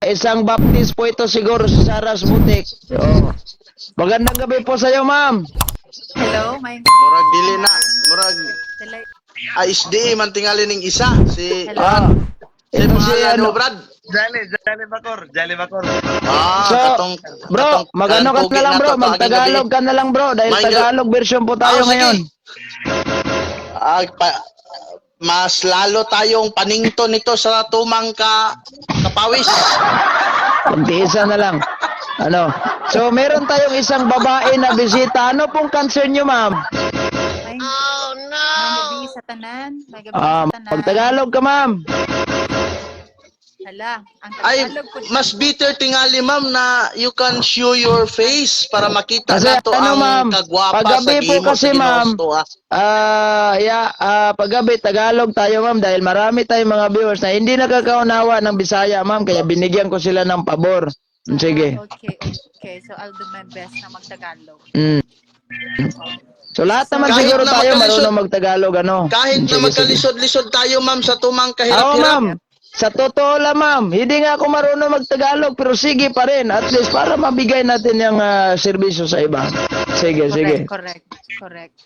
Isang Baptist po ito siguro sa Sarah's Boutique. Oh. Magandang gabi po sa iyo, ma'am. Hello, may Murag dili na, murag Dali. SDA man tingali ning isa si Hello. Ah, si ito si pangalan ano. mo, Brad. Jolly, Jolly Bakor, Jolly Bakor. Ah, So, katong bro, katong magano ka pogi na lang, nato bro, to aging magtagalog gabi. ka na lang, bro, dahil Tagalog version po tayo Ah, sige. ngayon. Ah, mas lalo tayong paningto nito sa tumang ka kapawis. Kunti isa na lang. Ano? So, meron tayong isang babae na bisita. Ano pong concern nyo, ma'am? May, oh, no! May gabi sa tanan. May gabi Ah, sa tanan. magtagalog ka, ma'am. Hala, ang Ay, Tagalog po. mas bitter tingali, ma'am, na you can show your face para makita Kasi nato ano, ang ma'am, kagwapa sa paggabi po gihimo kasi, sa Ginoo ma'am, sa tuwa. Ah, yeah, paggabi Tagalog tayo, ma'am, dahil marami tayong mga viewers na hindi nakakaunawa ng Bisaya, ma'am, kaya binigyan ko sila ng pabor. Sige. Okay. So, I'll do my best na magtagalog. So lahat naman Kahit siguro na tayo marunong magtagalog, ano? Kahit na Sige, sige. magkalisod-lisod tayo, ma'am, sa tumang Oo, kahirap-hirap. ma'am. Sa totoo lang, ma'am, hindi nga ako marunong magtagalog, pero sige pa rin. At least para mabigay natin yung serbisyo sa iba. Sige, sige. Correct, correct, correct.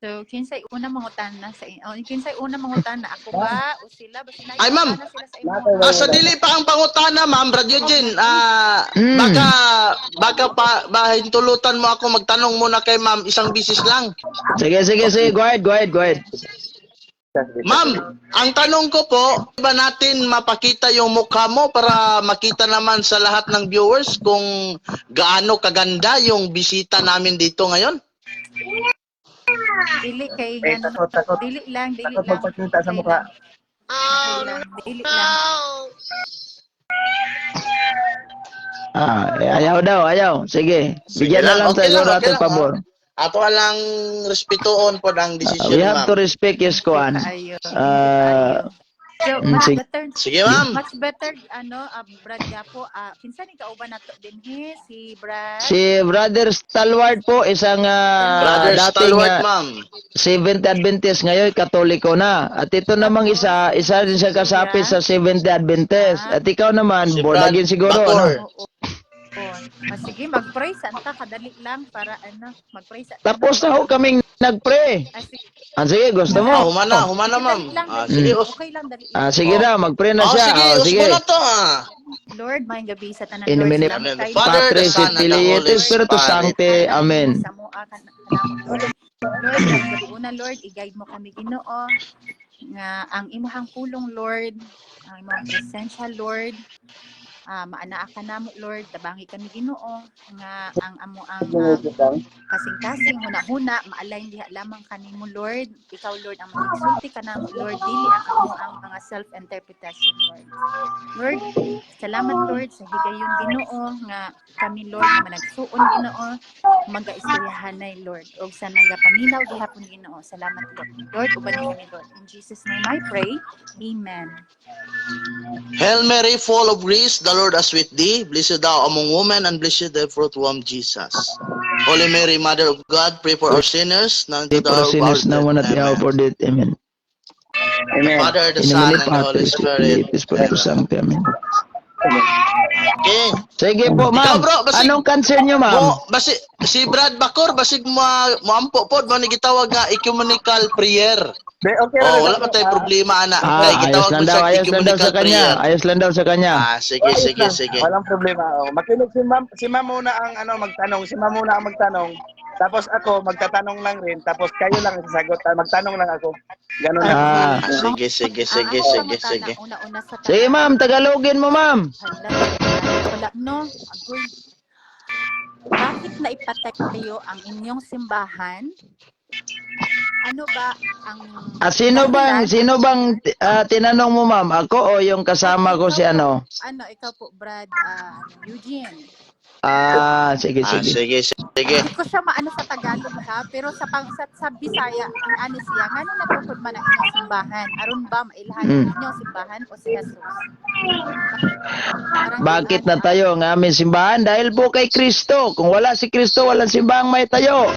So, kinsay una mangutana sa oh, kinsay una mangutana, ako ba o sila ba sila? Ay, ma'am. Sila sa imo. Ah, sa dili pa ang pangutana, ma'am, Brad Eugene, baka baka pa bahintulutan mo ako magtanong muna kay ma'am isang bisis lang. Sige, sige, sige. Go ahead, go ahead, go ahead. Ma'am, ang tanong ko po, ba natin mapakita yung mukha mo para makita naman sa lahat ng viewers kung gaano kaganda yung bisita namin dito ngayon? Dili kay Eh, ngano, takot, takot. dili lang, dili Takot lang. magpakita sa Okay mukha. lang. Okay lang, dili lang. Ah, eh, ayaw daw, ayaw. Sige. Sige Bigyan na lang, lang okay tayo lang, okay natin lang. pabor. Ato lang respetuon po ang desisyon, We have ma'am. to respect his kuan. Kaayo. Ah, So, much sige. better. Sige, ma'am. Much better ano, Brad Gapo, kinsa ni kauban nato dinhi si Brad? Si Brother Stalwart po, isang Brother dating Stalwart, ma'am. Seventh Adventist, ngayon Katoliko na. At ito namang isa, isa din siya kasapi sa Seventh Adventist. At ikaw naman, Si born Brad again siguro. Bakor. Ano? Oo. Oo. Ah, sige, mag-pray sa anta kadali lang para ano, mag-pray sa Tapos na ho kaming nagpray. Ah, sige, Ah, sige, gusto mo? Ah, humana, humana, ma'am. dali lang, Ah, dali sige, lang. us. Okay lang, dali lang. Ah, sige na, magpray na Oh, siya. sige, Ah, usbo sige. na to, ah. Lord, may gabi sa tanan. In Lord, nomine salamat the kayo. Father, the Patris Son, et and the Filii et Holy Spiritus Spirit. Sancti. Amen. Sa mua ka kanamo, Lord. Lord, ngayong gabi una, Lord, i-guide mo kami, Ginoo, nga ang imuhang pulong, Lord, ang imong presensya, Lord, maanaa ka namo, Lord, tabangi kami, Ginoo, nga ang amo ang kasing-kasing huna-huna ma-align diha lamang kanimo, Lord. Ikaw, Lord, ang magsulti kanamo, Lord, dili ang amo ang mga self-interpretation, Lord. Lord, salamat, Lord, sa higayon, Ginoo, nga kami, Lord, nga managsuon, Ginoo, magaistoryahanay, Lord, og sa nagapaminaw gihapon, Ginoo. Salamat, Lord. Lord, uban kami, Lord. In Jesus' name I pray. Amen. Hail Mary, full of grace, the Lord is with thee. Blessed thou among women, and blessed the fruit womb, Jesus. Holy Mary, Mother of God, pray for our sinners, now and Pray at the for hour of our sinners now death. and at the hour Amen. of our death. Amen. Amen. Father, the In Son, nomine and the Holy Patris et Filii Spirit. et Spiritus Sancti. Amen. Okay. Sige po, Ikaw, ma'am. bro, Anong concern nyo, ma'am? Mo, basi, si Brad Bakor, basig mo, moampo pod, mo ni gitawag nga ecumenical prayer. Be, okay Oh, ra wala pa tayo problema, ana. Ah, Kay ayos gitawag lang mo daw, siya ayos lang daw sa ecumenical kanya. prayer. Ayos lang daw sa kanya. Ah, sige, Ayos sige, lang. sige. Walang problema. Oh. Makinig si ma'am, si ma'am muna ang ano magtanong, si ma'am muna ang magtanong. Tapos ako magtatanong lang rin, tapos kayo lang ang sasagot. Ah, magtanong lang ako. Ganun lang. Ah. Ah, sige, sige, sige, Ang sige, pangutana, sige. una-una sa Sige, tanan. ma'am, Tagalogin mo, ma'am. Hala, wala, no. Agoy. Bakit naipatayo ang inyong simbahan? Ano ba ang Ah, sino bang dahilan? sino bang tinanong mo, ma'am? Ako o yung kasama ko Ikaw si po, ano? ano, ikaw po, Brad, Eugene. Ah, sige, Ah, sige. sige, sige. Hindi ko siya maano sa Tagalog ha, pero sa Bisaya, ang ano siya, ngano natukod man ang inyong simbahan? Aron ba mailhan ang inyong simbahan o si Jesus? Parang Bakit ana natayo ang aming simbahan? Dahil po kay Kristo. Kung wala si Kristo, walang simbahang may tayo.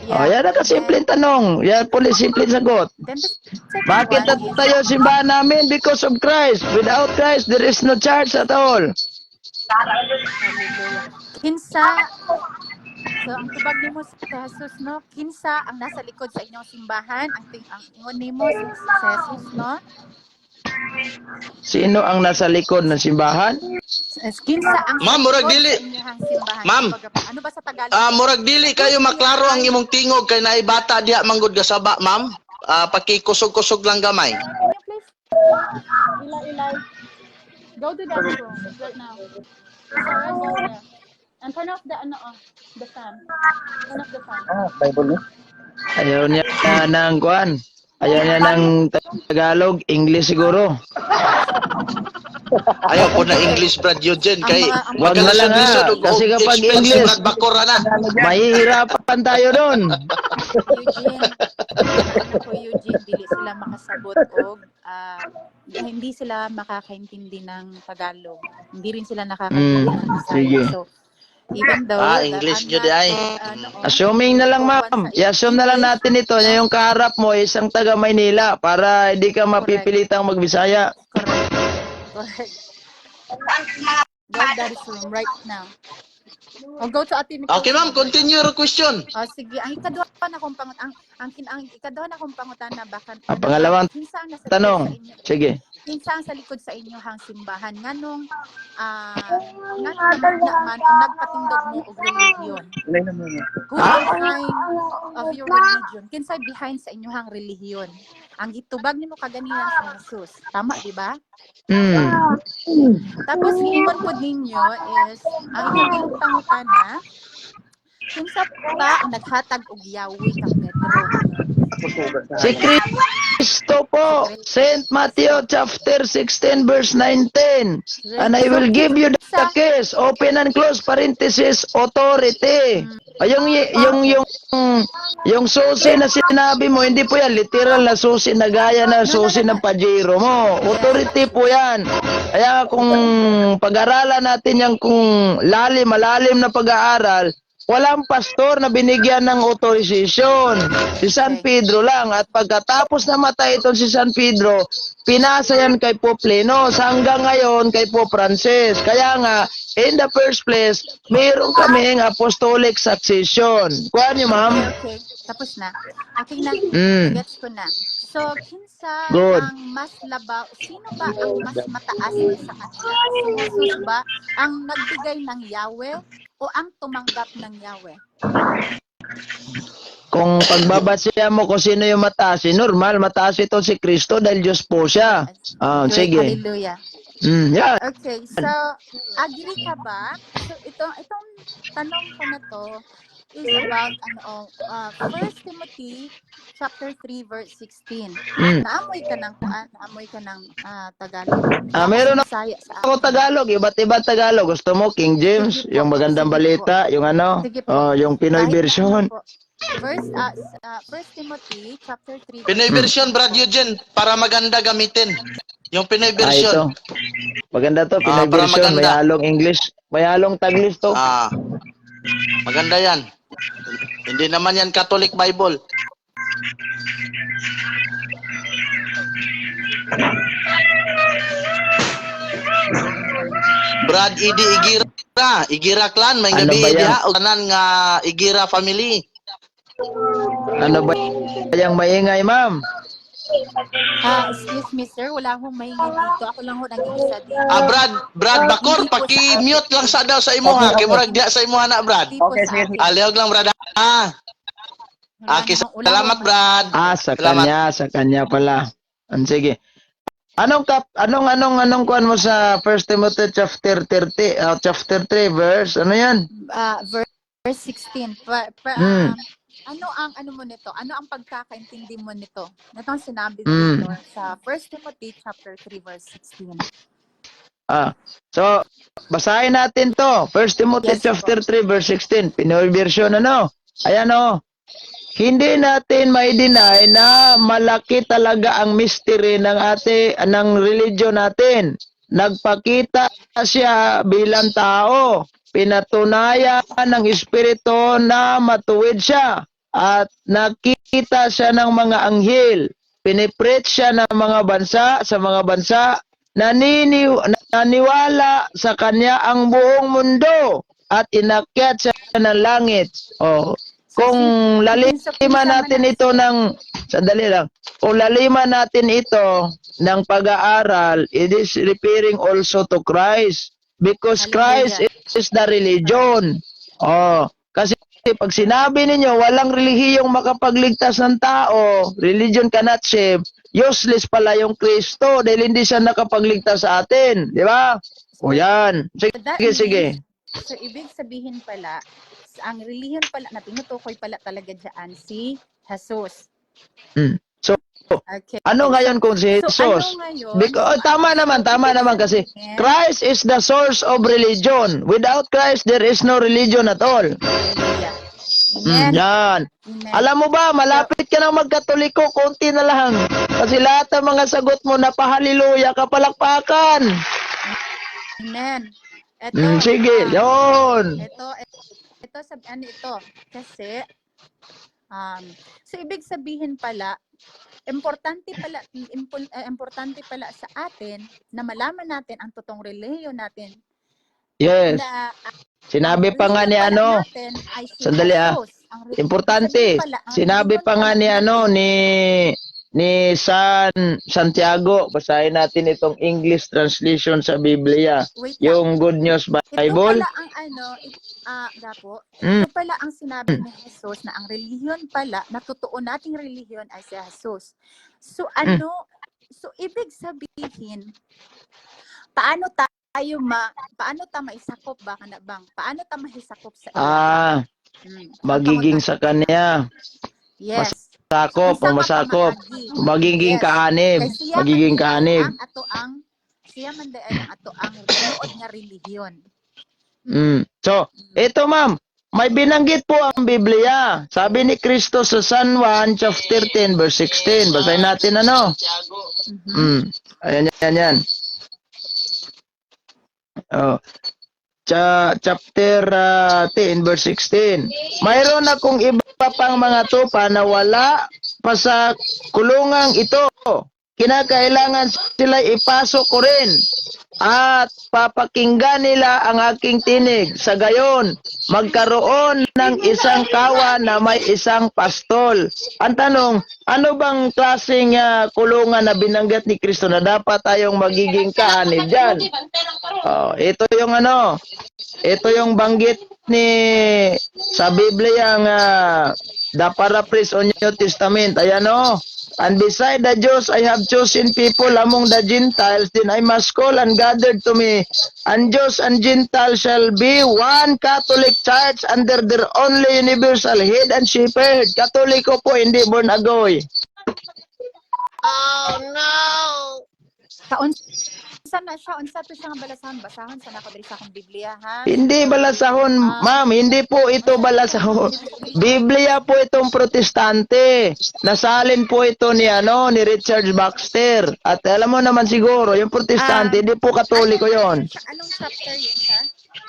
Oh, yan ang kasimpleng tanong. Yan po yung simpleng sagot. Then the second Bakit one is, tayo simbahan namin? Because of Christ. Without Christ, there is no church at all. Hallelujah. Kinsa, so ang tubag nimo sa Jesus, no? Kinsa ang nasa likod sa inyong simbahan? Ang ingon nimo si Jesus, no? Sino ang nasa likod ng simbahan? Kinsa ang Ma'am, sa murag likod dili. sa inyong simbahan? Ma'am. Ano ba sa Tagalog? Ah, murag dili kayo maklaro ang imong tingog kay naay bata diha manggod gasaba, ma'am. Ah, pakikusog-kusog lang gamay. Can you please? Eli, Eli. Go to that room right now. Sarah, go there. And turn off the, ano, oh, the fan. Turn off the fan. Ah, Bible no? Ayaw niya ng kuan. Ayaw niya ng Tagalog, English siguro. Ayaw po na English, Brad Eugene, kay Wag na lang, magkalisod-lisod ha. og Kasi kapag explain si English- Brad Bacora na. Mahihirapan tayo doon. Eugene, ano ko, Eugene, dili sila makasabot og hindi sila makakaintindi ng Tagalog. Hindi rin sila nakakaintindi ng Bisaya. Sige. So, even though Ah, that English I'm nyo not, di ay. ano, oh, Assuming na lang, ma'am. I-assume na lang natin ito na yung kaharap mo ay isang taga Maynila para hindi ka mapipilitang magbisaya. Correct. Correct. Go to daddy's room right now. O go to Ate Nicole. Okay, ma'am, continue your question. O sige, ang ikaduha na akong pangut ang ikaduha na akong pangutana baka Ang pangalawang kinsa ang nasa likod tanong. sa inyo? Sige. Kinsa ang sa likod sa inyo hang simbahan nganong na man o nagpatindog mo og relihiyon? Ilay na muna. Who behind of your religion? Kinsay behind sa inyohang relihiyon? Ang gitubag nimo kaganina si Jesus. Tama, di ba? Tapos giingon pod ninyo is ang ikatulong pangutana, kinsa pa ang naghatag og yawi kang Pedro? Si Kristo po, Saint Matthew chapter 16 verse 19. "And I will give you the keys," open and close parenthesis, "authority." Ay, yung susi na sinabi mo, hindi po yan literal na susi na gaya na susi ng Pajero mo. Authority po yan. Kaya kung pag-aralan natin yan kung lalim, malalim na pag-aaral, walang pastor na binigyan ng authorization. Si San Pedro lang. At pagkatapos namatay itong si San Pedro, pinasa yan kay Pope Linos. Hanggang ngayon kay Pope Francis. Kaya nga, in the first place, mayroon kaming apostolic succession. Kuha niyo, ma'am? Okay, tapos na. Okay na. Gets ko na. So, kinsa Good. ang mas labaw, sino ba ang mas mataas sa kanila? Si Jesus ba ang nagbigay ng Yahweh o ang tumanggap ng Yahweh? Kung pagbabasya mo kung sino yung mataas, eh, normal, mataas ito si Kristo dahil Diyos po siya. Ah, Great, sige. hallelujah. Yan. Okay, so agree ka ba? So itong tanong ko na to is about ano 1 Timothy chapter 3 verse 16. Naamoy ka ng kuan, naamoy ka ng Tagalog. Ah, meron Bisaya sa ako Tagalog, iba't iba Tagalog. Gusto mo King James, Sige po. yung Magandang Sige po. Balita, yung ano, Sige po. oh, yung Pinoy Kahit version. ano po. Verse 1 Timothy chapter 3 Pinoy version, Brad Eugene, para maganda gamitin. Yung Pinoy Ah, version. ito. Maganda to, Pinoy Ah, para version. May maganda. halong English. May halong Taglish to. Ah. Maganda yan. Hindi naman yan Catholic Bible. Brad Idi Igira, Igira clan, may Ano gabi ba yan? diha og tanan nga Igira family. Ano ba yung maingay, ma'am? Ah, excuse me, sir, wala akong maingay dito. Ako lang ho nag-iisa dito. Ah, Brad, Brad Bakor, Hindi po sa paki-mute lang sa daw sa imo ha. Kay murag diha sa imo na, Brad. Hindi po Okay, sa sige, akin. sige. Ah, lihog lang, Brad. Ah, Wala okay, wala salamat, hong Brad. Ah, sa Salamat. kanya, sa kanya pala. Sige. Anong kap anong anong anong kuan mo sa 1 Timothy chapter 30, chapter 3 verse ano yan? Ah, verse 16. Pa, ano ang ano mo nito? Ano ang pagkakaintindi mo nito? Ito ang sinabi dito sa 1 Timothy chapter 3 verse 16. Ah. So, basahin natin to. 1 Timothy Yes, po. chapter 3 verse 16, Pinoy version ano? Ayan oh. Hindi natin mai-deny na malaki talaga ang mystery ng religion natin. Nagpakita siya bilang tao. Pinatunayan ng Espiritu na matuwid siya. At nakita siya ng mga anghel. Pinipreach siya ng mga bansa sa mga bansa. Naniwala sa kanya ang buong mundo at inakyat siya ng langit. Oh, kung laliman natin ito ng, sandali lang. Kung laliman natin ito ng pag-aaral, it is referring also to Christ because Christ is the religion. Oh, kasi pag sinabi ninyo walang relihiyong makapagligtas ng tao, religion cannot save, useless pala yung Kristo dahil hindi siya nakapagligtas sa atin, di ba? O yan. Sige, So that sige. means, so ibig sabihin pala, ang relihiyon pala na tinutukoy pala talaga dyan si Jesus. So, ano ngayon kung si So, Jesus? ano ngayon? Because, oh, tama Ibig naman kasi sabihin- Christ is the source of religion. Without Christ, there is no religion at all. Hallelujah. Amen. Yan. Amen. Alam mo ba, malapit ka nang magkatoliko, konti na lang. Kasi lahat ng mga sagot mo, napahaliluya ka, palakpakan. Amen. Ito, Sige, yun. Ito, ano ito? Kasi, so ibig sabihin pala, importante pala sa atin na malaman natin ang totoong relihiyon natin na Sinabi ang pa nga ni relihiyon pala ano, natin ay si Sandali, ah. Jesus. Importante. Ibig sabihin pala, ang Sinabi relihiyon pa nga pala ni ano natin- ni San Santiago, basahin natin itong English translation sa Biblia, Wait lang. yung Good News Ito Bible. pala ang ano, Gapo, ito pala ang sinabi ni Jesus na ang relihiyon pala, na totoo nating relihiyon ay si Jesus. So ano, so ibig sabihin, paano ta maisakop ba kana bang? Paano ta mahisakop sa iya? Ah, magiging sa kanya. Yes. Sakop o Unsa ka masakop. pamaagi? Magiging kaanib. Kay siya Magiging man diay kaanib. ang ato ang siya man diay ang ato ang tinuod nga relihiyon. So, ito, ma'am, may binanggit po ang Biblia. Sabi ni Kristo sa San Juan chapter 10 verse 16. Basahin natin ano. Ayan, yan, yan. Oh. Chapter 10 verse 16. Mayroon akong iba pang mga tupa na wala pa sa kulungang ito. Kinakailangan sila ipasok ko rin at papakinggan nila ang aking tinig. Sa gayon, magkaroon ng isang kawan na may isang pastol. Ang tanong, ano bang klaseng kulungan na binanggit ni Kristo na dapat tayong magiging kaanib dyan? Oh, ito yung ano, ito yung banggit ni sa Biblia ang the Paraphrase on New Testament. Ayan oh. "And beside the Jews, I have chosen people among the Gentiles, then I must call and gather to me. And Jews and Gentiles shall be one Catholic Church under their only universal head and shepherd." Katoliko po, hindi born agoy. Kaunsa na siya, unsa to siya nga balasahon? Basahon sa nako diri sa akong Biblia ha. Hindi balasahon, ma'am. Hindi po ito balasahon. Biblia po itong Protestante. Nasalin po ito ni ano ni Richard Baxter. At alam mo naman siguro, yung Protestante, hindi po Katoliko yon. Anong chapter yun siya?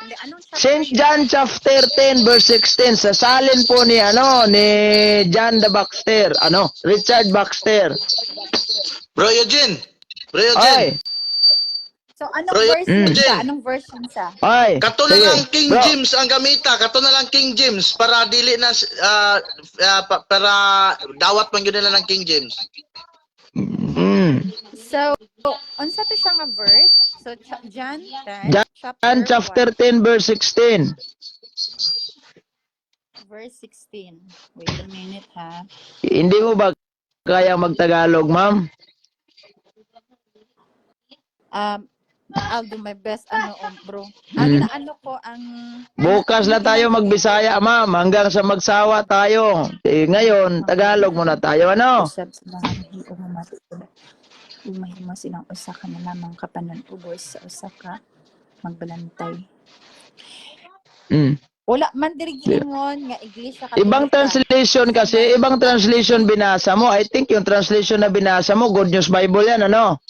Hindi, anong chapter St. yun? John chapter 10 verse 16, sasalin po ni ano ni John the Baxter, ano, Richard Baxter. Bro Eugene. Bro Eugene. Ay, So anong Bro, verse yun siya? Eugene. Anong verse yun siya? Ay. Kato na Sige. lang King Bro, James ang gamita. Kato na lang King James para dili na para dawat man yun nila ng King James. So, unsa to siya nga verse? So John 10, John chapter, chapter 10 verse 16. 1, verse 16. Wait a minute ha. Hindi mo ba kaya magtagalog, ma'am? I'll do my best ano oh, bro. Ang ano ko ang Bukas na tayo magbisaya, ma'am, hanggang sa magsawa tayo. Eh, ngayon, Tagalog muna tayo, ano? Usab sa mga o mamati ug mahimo silang usa ka na lamang ka panan-ubos sa usa ka magbalantay. Wala man diri giingon nga Iglesia Katolika. Ibang translation kasi, ibang translation binasa mo. I think yung translation na binasa mo, Good News Bible yan, ano?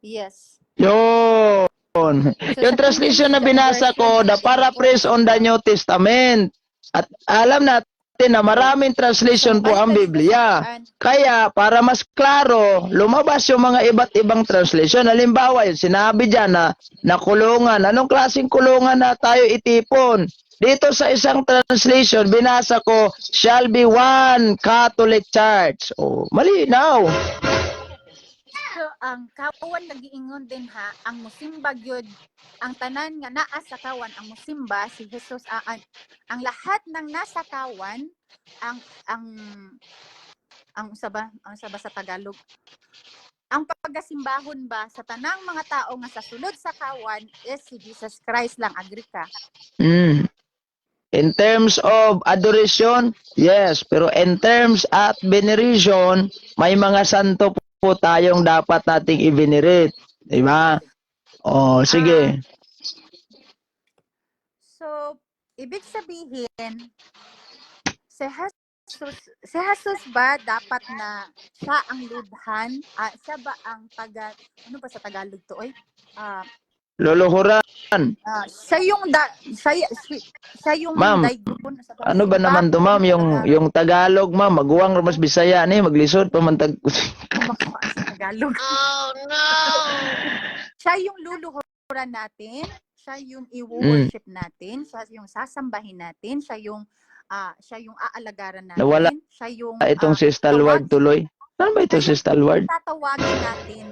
Yes. Yun. So, Yung sa translation na English binasa ko, version, the Paraphrase on the New Testament. At alam natin na maraming translation po ang Balik ka dito sa Biblia. Quran. Kaya para mas klaro, lumabas yung mga iba't ibang translation. Halimbawa, yung sinabi dyan na nakulungan. Anong klaseng kulungan na tayo itipon? Dito sa isang translation, binasa ko, "Shall be one Catholic Church." Oh, malinaw. So, ang kawan nagiingon din ha, ang musimba gyud, ang tanan nga naa sa kawan ang musimba si Jesus, ang lahat ng nasa kawan, ang usa ba sa Tagalog, ang pagasimbahon ba sa tanang mga tao nga sa sulod sa kawan is si Jesus Christ lang? Agree ka? In terms of adoration, yes. Pero in terms at veneration, may mga santo po tayong dapat nating i-venerate. Di ba? Oh, sige. So, ibig sabihin, si Jesus ba dapat na siya ang ludhan? Ah, siya ba ang taga, ano ba sa Tagalog to, oy? Ah, Luluhuran. ah, siya yung Ma'am, daygon sa ano ba naman to, ma'am? Yung Tagalog, ma'am, maguwang mas Bisaya ni, maglisod pa man tag. Makuha sa Tagalog. Oh, no! Siya yung luluhuran natin, siya yung i-worship natin, siya yung sasambahin natin, siya yung aalagaran natin, Nawala siya yung itong si Stalwart tuloy. Saan ba ito si Stalwart? Tatawagin natin.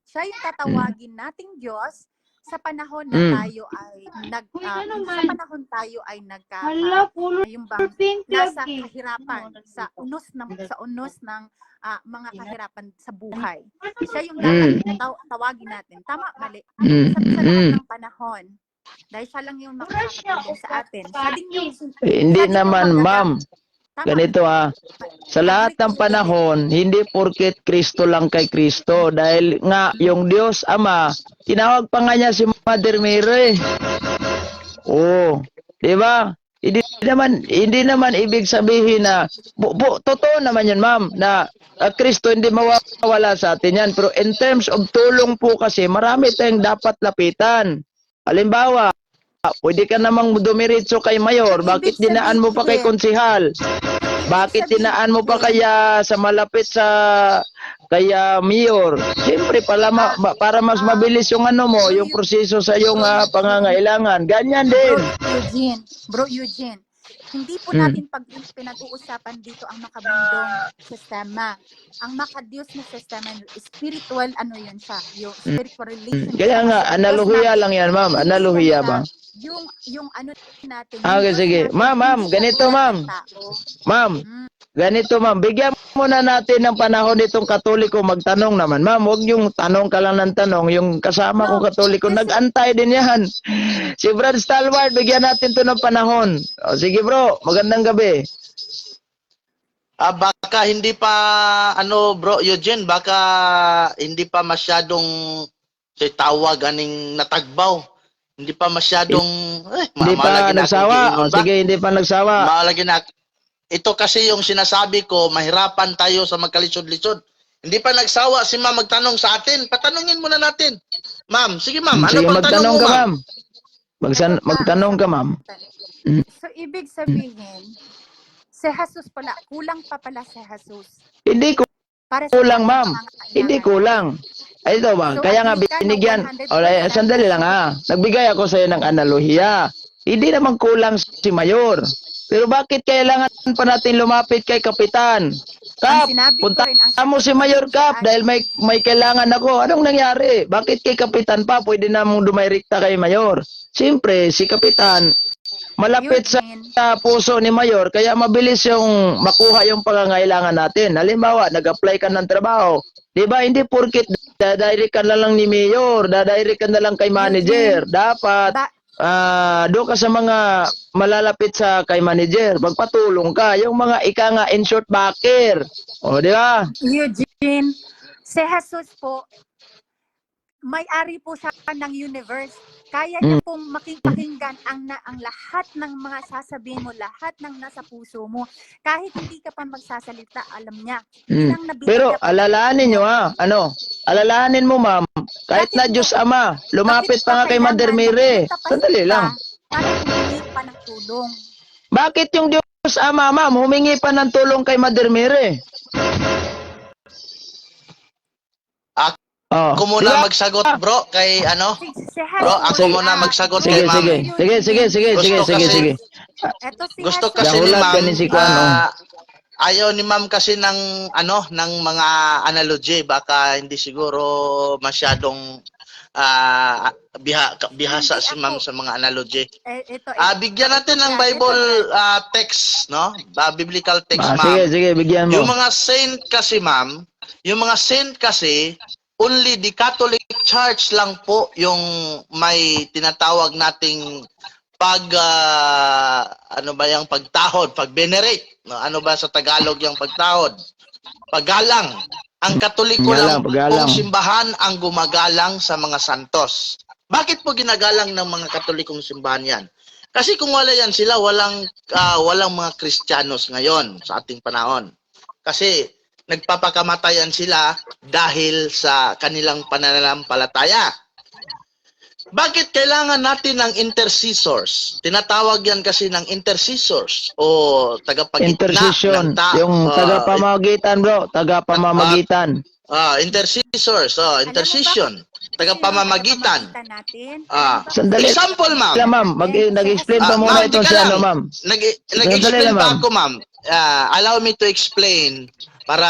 Siya yung tatawagin nating Diyos sa panahon na tayo ay nag Uy, ano sa man? Panahon tayo ay nagka Hala, color yung bang pink nasa lagi. Kahirapan sa unos ng mga kahirapan sa buhay. Siya yung dapat tawagin natin. Tama, mali? Sa lahat ng panahon. Dahil siya lang yung Mura siya, makakatulong sa atin. Siya din yung Eh, hindi siya din yung naman, ma'am. Tama. Ganito ah. Sa lahat ng panahon, hindi porket Kristo lang kay Kristo. Dahil nga, yung Diyos Ama, tinawag pa nga niya si Mother Mary. Oo. Di ba? Hindi naman ibig sabihin na, totoo naman yun, ma'am, na Kristo hindi mawawala sa atin yan. Pero in terms of tulong po kasi, marami tayong dapat lapitan. Halimbawa, pwede ka namang dumiretso kay mayor. Ibig Bakit dinaan mo pa kay konsihal? Bakit dinaan mo pa kaya sa malapit sa kaya mayor? Siyempre para mas mabilis yung ano mo, yung proseso sa iyong pangangailangan. Ganyan din. Bro Eugene, Bro Eugene, hindi po natin pinag-uusapan dito ang makamundong sistema. Ang makadiyos na sistema, spiritual ano yun siya, yung spiritual relationship. Kaya nga, Sa Diyos analohiya natin. lang yan, ma'am. Hindi Analohiya siya ba? yung ano natin. Ah, okay, yung Diyos sige. natin, Ma'am, ma'am, hindi siya ganito, tulad ng ma'am. tao. Ma'am, ganito, ma'am, bigyan muna natin ng panahon itong Katoliko magtanong naman. Ma'am, huwag yung tanong ka lang ng tanong. Yung kasama kong Katoliko, nag-antay din yan. Si Brad Stalwart, bigyan natin to ng panahon. O, sige bro, magandang gabi. Ah, baka hindi pa ano, bro Eugene, baka hindi pa masyadong say tawag aning natagbaw. Hindi pa masyadong eh, Hindi pa malagi na akong nagsawa. giingon O, ba? sige, hindi pa nagsawa. Malagi na ito kasi yung sinasabi ko, mahirapan tayo sa magkalisod-lisod. Hindi pa nagsawa si ma'am magtanong sa atin. Patanungin muna natin. Ma'am, sige ma'am, ano Sige, bang tanong magtanong mo, ka, ma'am? ma'am. Magtanong ka, ma'am. So, ibig sabihin, si Jesus pala, kulang pa pala si Jesus. Hindi Para sa kulang, ating ma'am. pangangailangan. Hindi kulang. Ay, ito ba? So, Kaya nga agree ka na binigyan. 100% O, ay, sandali lang ha. Nagbigay ako sa iyo ng analohiya. Hindi naman kulang si Mayor. Pero bakit kailangan pa natin lumapit kay Kapitan? Kap, Ang sinabi ko punta rin, ang mo si Mayor Kap dahil may kailangan ako. Anong nangyari? Bakit kay Kapitan pa? Pwede na mong dumayrekta kay Mayor. Siyempre, si Kapitan malapit sa Eugene, sa puso ni Mayor, kaya mabilis yung makuha yung pangangailangan natin. Halimbawa, nag-apply ka ng trabaho. 'Di ba? Hindi porket dadirect ka na lang ni Mayor, dadirect ka na lang kay manager. Dapat ba, doon ka sa mga malalapit sa kay manager. Magpatulong ka. Yung mga ika nga in short backer. O, di ba? Eugene, si Jesus po, may-ari po siya ng universe. Kaya niya pong makipakinggan ang lahat ng mga sasabihin mo, lahat ng nasa puso mo. Kahit hindi ka pa magsasalita, alam niya. Ilang nabigyan Pero niya po. alalahanin nyo ha, ano, alalahanin mo, ma'am, kahit Bakit na Diyos Ama, lumapit Bakit pa nga kay Mother kailangan Mary. magpunta pa Sandali siya lang. para humingi pa ng tulong? Bakit yung Diyos Ama, ma'am, humingi pa ng tulong kay Mother Mary? Oh. Ako muna Diba? magsagot, bro, kay ano? Si Jesus, Bro, ako Sige. muna magsagot Sige, kay ma'am. sige. Sige, sige, sige, Gusto sige, sige, sige. Eto si Gusto Jesus. kasi ni Dahulat ma'am, ka ni si Kwan, oh. ayaw ni ma'am kasi ng ano, ng mga analogy, baka hindi siguro masyadong bihasa Hindi si ma'am ako. sa mga analogy. Eh, ito, Bigyan natin ng ito, Bible text, no? Biblical text, ma'am. Sige, sige, bigyan mo. Yung mga saint kasi, ma'am, yung mga saint kasi, only the Catholic Church lang po yung may tinatawag nating pag ano ba yung pagtahod, pag-venerate, no? Ano ba sa Tagalog yung pagtahod? Paggalang. Ang Katoliko Paggalang, lang paggalang. pong simbahan ang gumagalang sa mga santos. Bakit po ginagalang ng mga Katolikong simbahan yan? Kasi kung wala yan sila, walang mga Kristiyanos ngayon sa ating panahon. Kasi nagpapakamatayan sila dahil sa kanilang pananampalataya. Bakit kailangan natin ng intercessors? Tinatawag yan kasi ng intercessors o tagapagitna Intercession. ng Yung tagapamagitan, bro. Tagapamamagitan. Intercessors, oh, Alam mo ba intercession, tagapamamagitan. Tagapamagitan natin. Sandali. Example, ma'am. Sila, ma'am. Nag-explain pa muna Ma'am, itong teka si ano, lang. ma'am. Nag-explain Sandali lang, pa ma'am. ako, ma'am. Allow me to explain para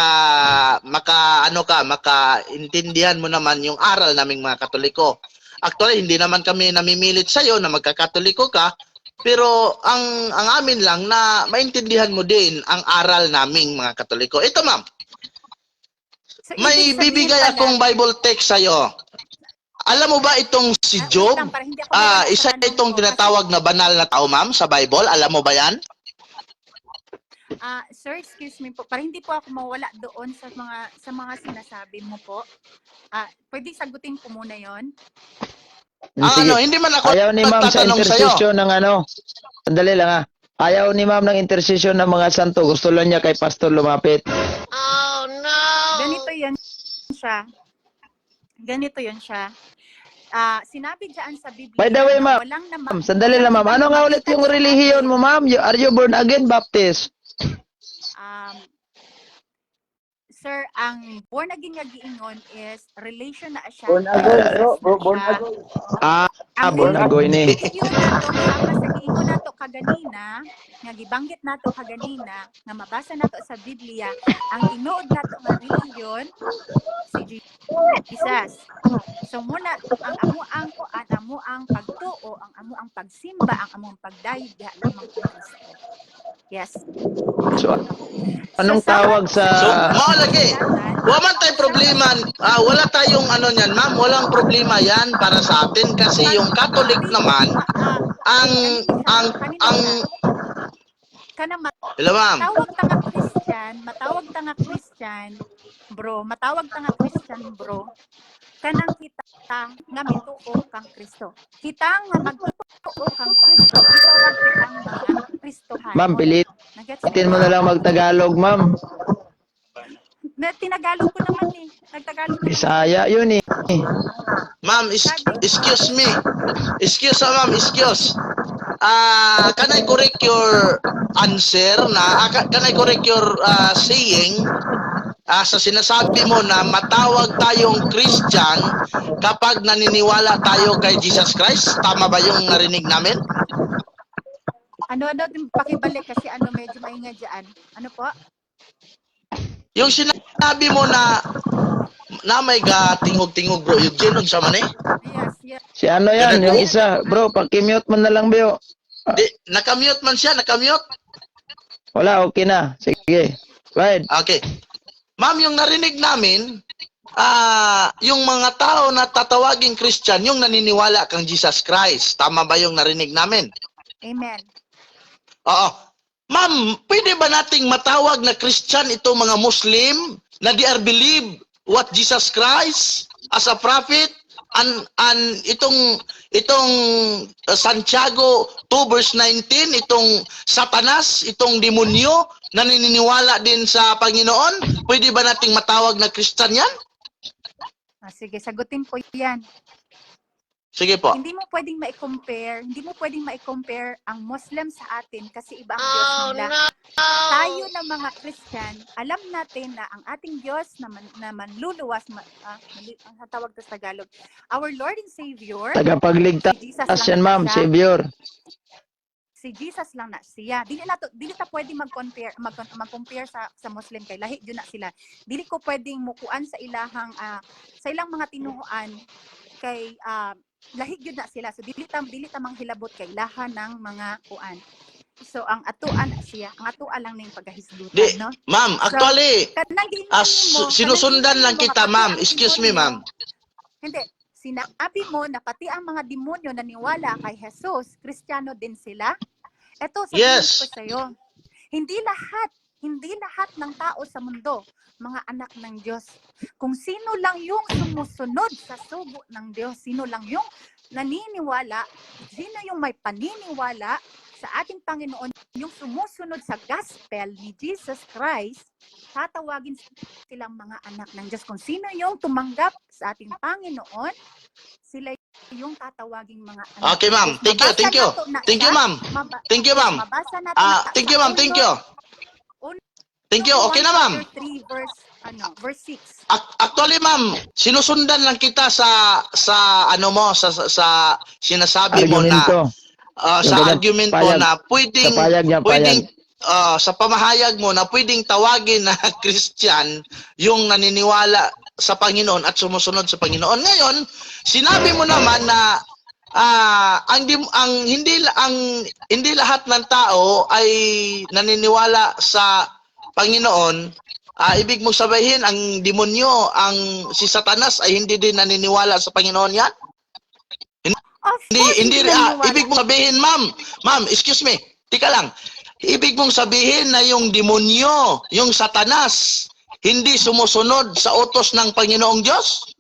maka ano ka, makaintindihan mo naman yung aral naming mga Katoliko. Actually, hindi naman kami namimilit sa iyo na magkakatoliko ka, pero ang amin lang na maintindihan mo din ang aral naming mga Katoliko. Ito, ma'am, So, may ibig sabihin bibigay pala- akong Bible text sa iyo. Alam mo ba itong si Wait Job? lang, para hindi ako mawala sa Isa tanong itong ko. tinatawag na banal na tao, ma'am, sa Bible. Alam mo ba yan? Sir, excuse me po, para hindi po ako mawala doon sa mga sinasabi mo po. Pwede sagutin ko muna 'yon. Sige. Ano, hindi man ako Ayaw ni ma'am sa nagtatanong sa'yo. intercession ng ano. Sandali lang ah. Ayaw ni ma'am ng intercession ng mga santo. Gusto lang niya kay pastor lumapit. Ganito 'yan siya. Ganito 'yon siya. Sinabi diyan sa Biblia By the way, na ma'am, walang Ma'am, sandali lang, ma'am. Ano nga ulit yung relihiyon mo, ma'am? Are you born again Baptist? Sir, ang born again nga giingon is relation na siya. Born again, bro. Bro, born Siya. again. Ang Born again eh. relihiyon nato, sama sa giingon nato kaganina, nga gibanggit nato kaganina, nga mabasa nato sa Biblia, ang tinuod nato nga relihiyon si Jesus. So muna ang amo ang kuan, amo ang pagtuo, ang amo ang pagsimba, ang among pagdayeg diha lamang kay Kristo. Yes. So, anong So, tawag sa So, mao lagi. Wa man tay problema, wala tayong ano niyan, ma'am, walang problema yan para sa atin kasi yung Catholic naman ang ang ang Kanang Hello, ma'am. matawag ta nga Christian, matawag ta nga Christian, bro, matawag ta nga Christian, bro. Kanang kita nga mituo kang Kristo. Kita nga magtuo kang Kristo, gitawag kitang mga Kristohan. Ma'am, pilitin Nagets mo na lang magtagalog, ma'am. Na, tinagalog ko naman eh. Nagtagalog naman. Bisaya yun eh. Ma'am, excuse me. Excuse, ma'am, excuse. Can I correct your answer na can I correct your saying sa sinasabi mo na matawag tayong Christian kapag naniniwala tayo kay Jesus Christ? Tama ba yung narinig namin? Ano, ano, pakibalik kasi ano, medyo maingay dyan. Ano po? Yung sinabi mo na na may ga tingog-tingog, bro, Eugene, unsa man eh? Yes. Si ano yan, yung isa. Bro, pakimute mo na lang, Bio. Di, nakamute man siya, nakamute. Wala, okay na. Sige. Right. Okay. Ma'am, yung narinig namin, yung mga tao na tatawaging Christian, yung naniniwala kang Jesus Christ. Tama ba yung narinig namin? Amen. Oo. Ma'am, pwede ba nating matawag na Christian itong mga Muslim na they are believe what Jesus Christ as a prophet and itong Santiago 2 verse 19, itong Satanas, itong demonyo na naniniwala din sa Panginoon, pwede ba nating matawag na Christian yan? Sige, sagutin ko yan. Sige po. Hindi mo pwedeng mai-compare ang Muslim sa atin kasi iba ang Diyos nila. Tayo na mga Christian, alam natin na ang ating Diyos na manluluwas, ang tawag to sa Tagalog, our Lord and Savior, Tagapagligtas si Jesus lang yan, na ma'am, siya. Savior. Si Jesus lang na siya. Dili ta pwede mag-compare sa Muslim kay lahi jud na sila. Dili ko pwedeng mukuan sa ilang mga tinuhuan kay lahi jud na sila. So dili ta manghilabot kay ilahan ng mga kuan. So ang atuan na siya, ang atuan lang ning pagahisgutan, Di, no? ma'am, actually, Kanang giingon as nimo, sinusundan kanang lang giingon mo kita, nga pati ma'am. ang Excuse me, demonyo. ma'am. Hindi. Sinabi mo na pati ang mga demonyo naniwala kay Jesus, Kristiyano din sila. Ito, sabihin ko sa'yo. Hindi lahat ng tao sa mundo mga anak ng Diyos. Kung sino lang yung sumusunod sa sugo ng Diyos, sino lang yung naniniwala, sino yung may paniniwala sa ating Panginoon, yung sumusunod sa gospel ni Jesus Christ, tatawagin silang mga anak ng Diyos. Kung sino yung tumanggap sa ating Panginoon, sila yung tatawaging mga anak Okay, ng ma'am. Diyos. Thank you, Mabasa thank you. nato na Thank you, siya. ma'am. Thank you, ma'am. Mabasa natin Ah, na thank you, sa ma'am. Thank you. Uno Thank you. Okay na, ma'am. 1 chapter 3 verse ano, verse 6. Actually, ma'am, sinusundan lang kita sa ano mo sa sinasabi mo na Argumento. Sa Yung ganyan, argument mo payag. na pwedeng Sa payag niya, payag. Pwedeng sa pamahayag mo na pwedeng tawagin na Christian yung naniniwala sa Panginoon at sumusunod sa Panginoon. Ngayon, sinabi mo naman na ang hindi lahat ng tao ay naniniwala sa Panginoon. Ibig mong sabihin, ang demonyo, ang si Satanas ay hindi din naniniwala sa Panginoon yan? Of Hindi, course, hindi, naniniwala. ibig mong sabihin, ma'am, ma'am, excuse me, tika lang. Ibig mong sabihin na yung demonyo, yung Satanas, hindi sumusunod sa utos ng Panginoong Diyos?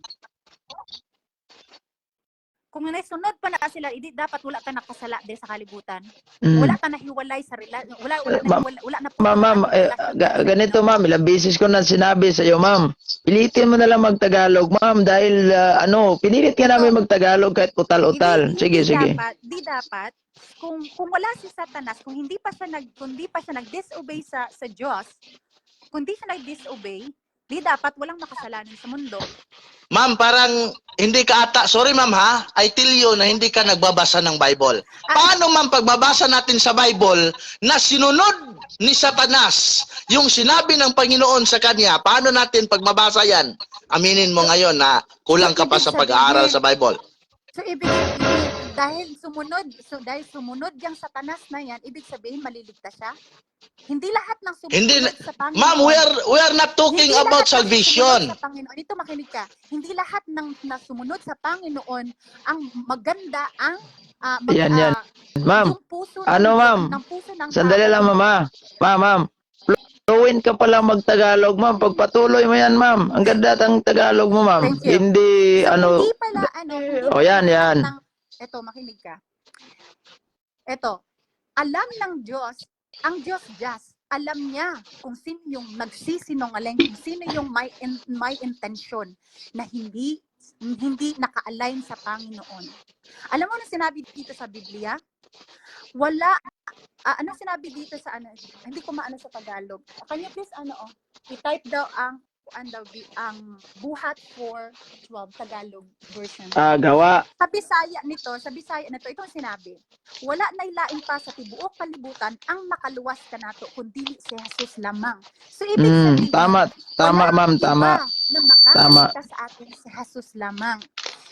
Kung nasunod pa na sila, hindi dapat wala ta nakasala din sa kalibutan. Mm. Wala ta nahiwalay sa wala wala na Ma'am, wala, wala na Ma'am, ma'am, eh, ganito, ma'am, ilang beses ko na sinabi sa iyo, ma'am. Pilitin mo na lang magtagalog, ma'am, dahil ano, pinilit ka namin magtagalog kahit utal-utal. Hindi, Sige, hindi sige. Dapat, di dapat kung wala si Satanas, kung di pa siya nag-disobey sa Diyos, kung di siya nag-disobey, di dapat walang makasalanan sa mundo. Ma'am, parang hindi ka ata, sorry, ma'am, ha, I tell you na hindi ka nagbabasa ng Bible. Paano, ma'am, pagbabasa natin sa Bible na sinunod ni Satanas yung sinabi ng Panginoon sa kanya, paano natin pagbabasa yan? Aminin mo ngayon na kulang ka pa sa pag-aaral sa Bible. So ibig sabihin, dahil sumunod yung Satanas na yan, ibig sabihin maliligtas siya? Hindi lahat ng sumunod Hindi sa Panginoon. Ma'am, we are not talking Hindi about lahat ng salvation. sumunod sa Panginoon. Ito, makinig ka. Hindi lahat ng na sumunod sa Panginoon ang maganda ang Yan, yan. Ma'am, yung puso ano, ma'am? ng puso ng Sandali tao. lang, ma'am, ah. Ma'am, ma'am. Fluent ka pala magtagalog, ma'am. Pagpatuloy mo yan, ma'am. Ang ganda ng Tagalog mo, ma'am. Thank you. Hindi, So, ano, hindi pala, ano, hindi Oh, yan, pala yan. Eto, makinig ka. Eto, alam ng Diyos, ang Diyos just, alam niya kung sino yung nagsisinungaling, kung sino yung may intention na hindi hindi naka-align sa Panginoon. Alam mo na sinabi dito sa Biblia? Wala, ano sinabi dito sa ano, hindi ko maano sa Tagalog. Can you please, ano, oh, i-type daw ang Buhat 4:12 Tagalog version. Gawa. Sa Bisaya nito, itong sinabi: "Wala na lain pa sa tibuok kalibutan ang makaluwas kanato kundi si Jesus lamang." So ibig sabihin, Tama, tama, walang ma'am, iba tama. na makakaligtas sa atin, si Jesus lamang.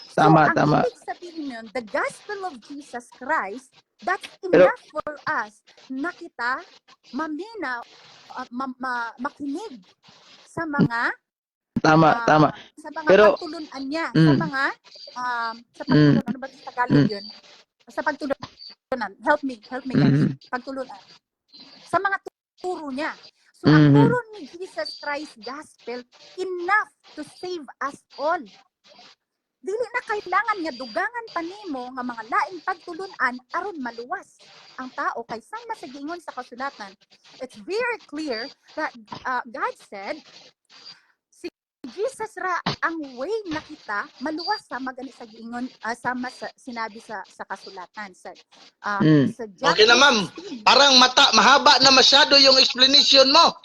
So, Tama, ang tama. ibig sabihin nun, the gospel of Jesus Christ, that's enough for us na kita mamina, makinig sa mga Tama, tama. sa mga pagtulunan niya, sa mga sa pagtulunan, ano ba sa Tagalog yun? Sa pagtulunan. Help me, help me, guys. Pagtulunan. Sa mga turo niya. So ang turo ni Jesus Christ gospel enough to save us all. Dili na kailangan nga dugangan pa nimo nga mga laing pagtulunan aron maluwas ang tao kay sama sa giingon sa kasulatan. It's very clear that God said si Jesus ra ang way na kita maluwas, sama gani sa giingon, sama sa sinabi sa kasulatan sa sa John Okay na, ma'am. 3:16. Parang mata, mahaba na masyado yung explanation mo.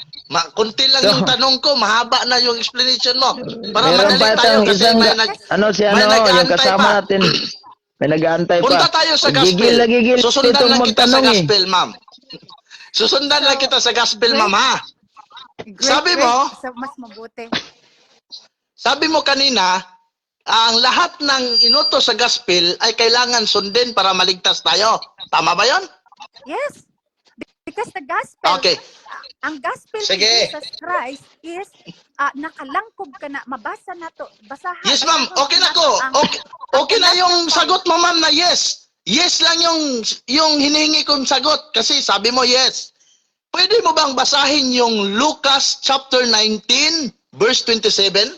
Kunti lang yung tanong ko, mahaba na yung explanation mo. Para Meron madali pa tayo itong kasi isang, may nag, ano si may ano, yung nag-aantay kasama pa. natin. May nag-aantay pa. Punta tayo sa gospel. Gigil na gigil Susundan itong lang kita sa magtanong eh. gospel, ma'am. Susundan lang So, kita sa gospel, ma'am, ha? Great, Sabi great. mo- So, mas mabuti. Sabi mo kanina, ang lahat ng inutos sa gospel ay kailangan sundin para maligtas tayo. Tama ba yon? Yes. Because the gospel, ang gospel Sige. ni Jesus Christ is nakalangkob ka na, mabasa na to, basahan. Yes, ma'am. Basahon Okay na nato ko. Okay na yung sagot mo, ma'am, na yes. Yes lang yung hinihingi kong sagot kasi sabi mo yes. Pwede mo bang basahin yung Lucas chapter 19 verse 27?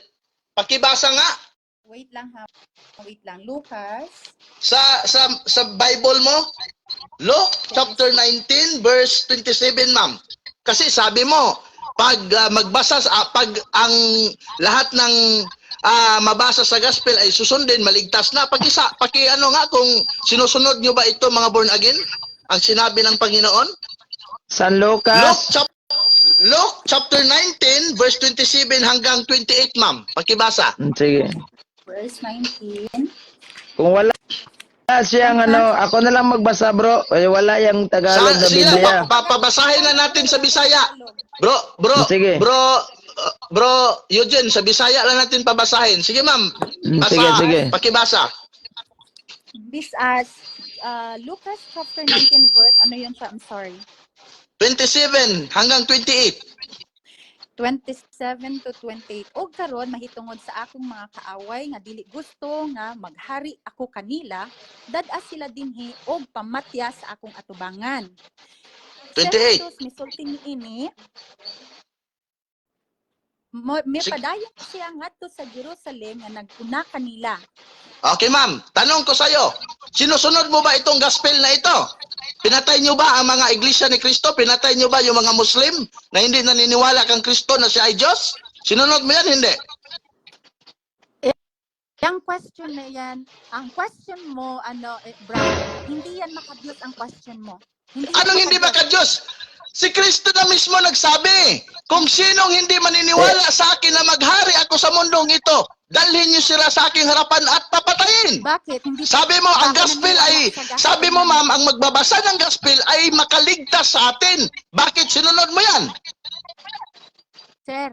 Pakibasa nga Wait lang ha. Wait lang. Lucas. sa Bible mo. Luke chapter 19 verse 27, ma'am. Kasi sabi mo, pag magbasa pag ang lahat ng mabasa sa gospel ay susundin, maligtas na. Pag isa, paki ano nga kung sinusunod nyo ba ito, mga born again? Ang sinabi ng Panginoon? San Luke, Lucas, Luke chapter 19 verse 27 hanggang 28, ma'am. Pakibasa. Sige. Verse 19. Kung wala siyang ano, ako na lang magbasa, bro. Eh, wala yung Tagalog na Sige, Biblia. papabasahin na natin sa Bisaya. Bro, bro, Sige. bro, bro, Eugene, sa Bisaya lang natin pabasahin. Sige, ma'am. Basa, Sige, sige. Pakibasa. This as Lucas chapter 19 verse, ano yun siya? I'm sorry. 27 hanggang 28. 27 to 28. Og karon mahitungod sa akong mga kaaway nga dili gusto nga maghari ako kanila, dad-a sila dinhi og pamatya sa akong atubangan. 28. Si Jesus misulti niini, mo may padayon siya ngadto sa Jerusalem nga naguna kanila. Okay, ma'am. Tanong ko sa'yo, sinusunod mo ba itong gospel na ito? Pinatay niyo ba ang mga iglesia ni Kristo? Pinatay niyo ba yung mga Muslim na hindi naniniwala kang Kristo na siya ay Diyos? Sinunod mo yan? Hindi. Yung question na yan, ang question mo, ano, eh, Brian, hindi yan makadiyos ang question mo. Hindi yan Anong hindi makadiyos. ba ka-Diyos? Si Kristo na mismo nagsabi, kung sinong hindi maniniwala sa akin na maghari ako sa mundong ito, dalhin niyo sila sa aking harapan at papatayin. Bakit? Hindi Sabi mo, ang Bakit gospel ay, naniniwala sa gospel? sabi mo, ma'am, ang magbabasa ng gospel ay makaligtas sa atin. Bakit sinunod mo yan? Sir,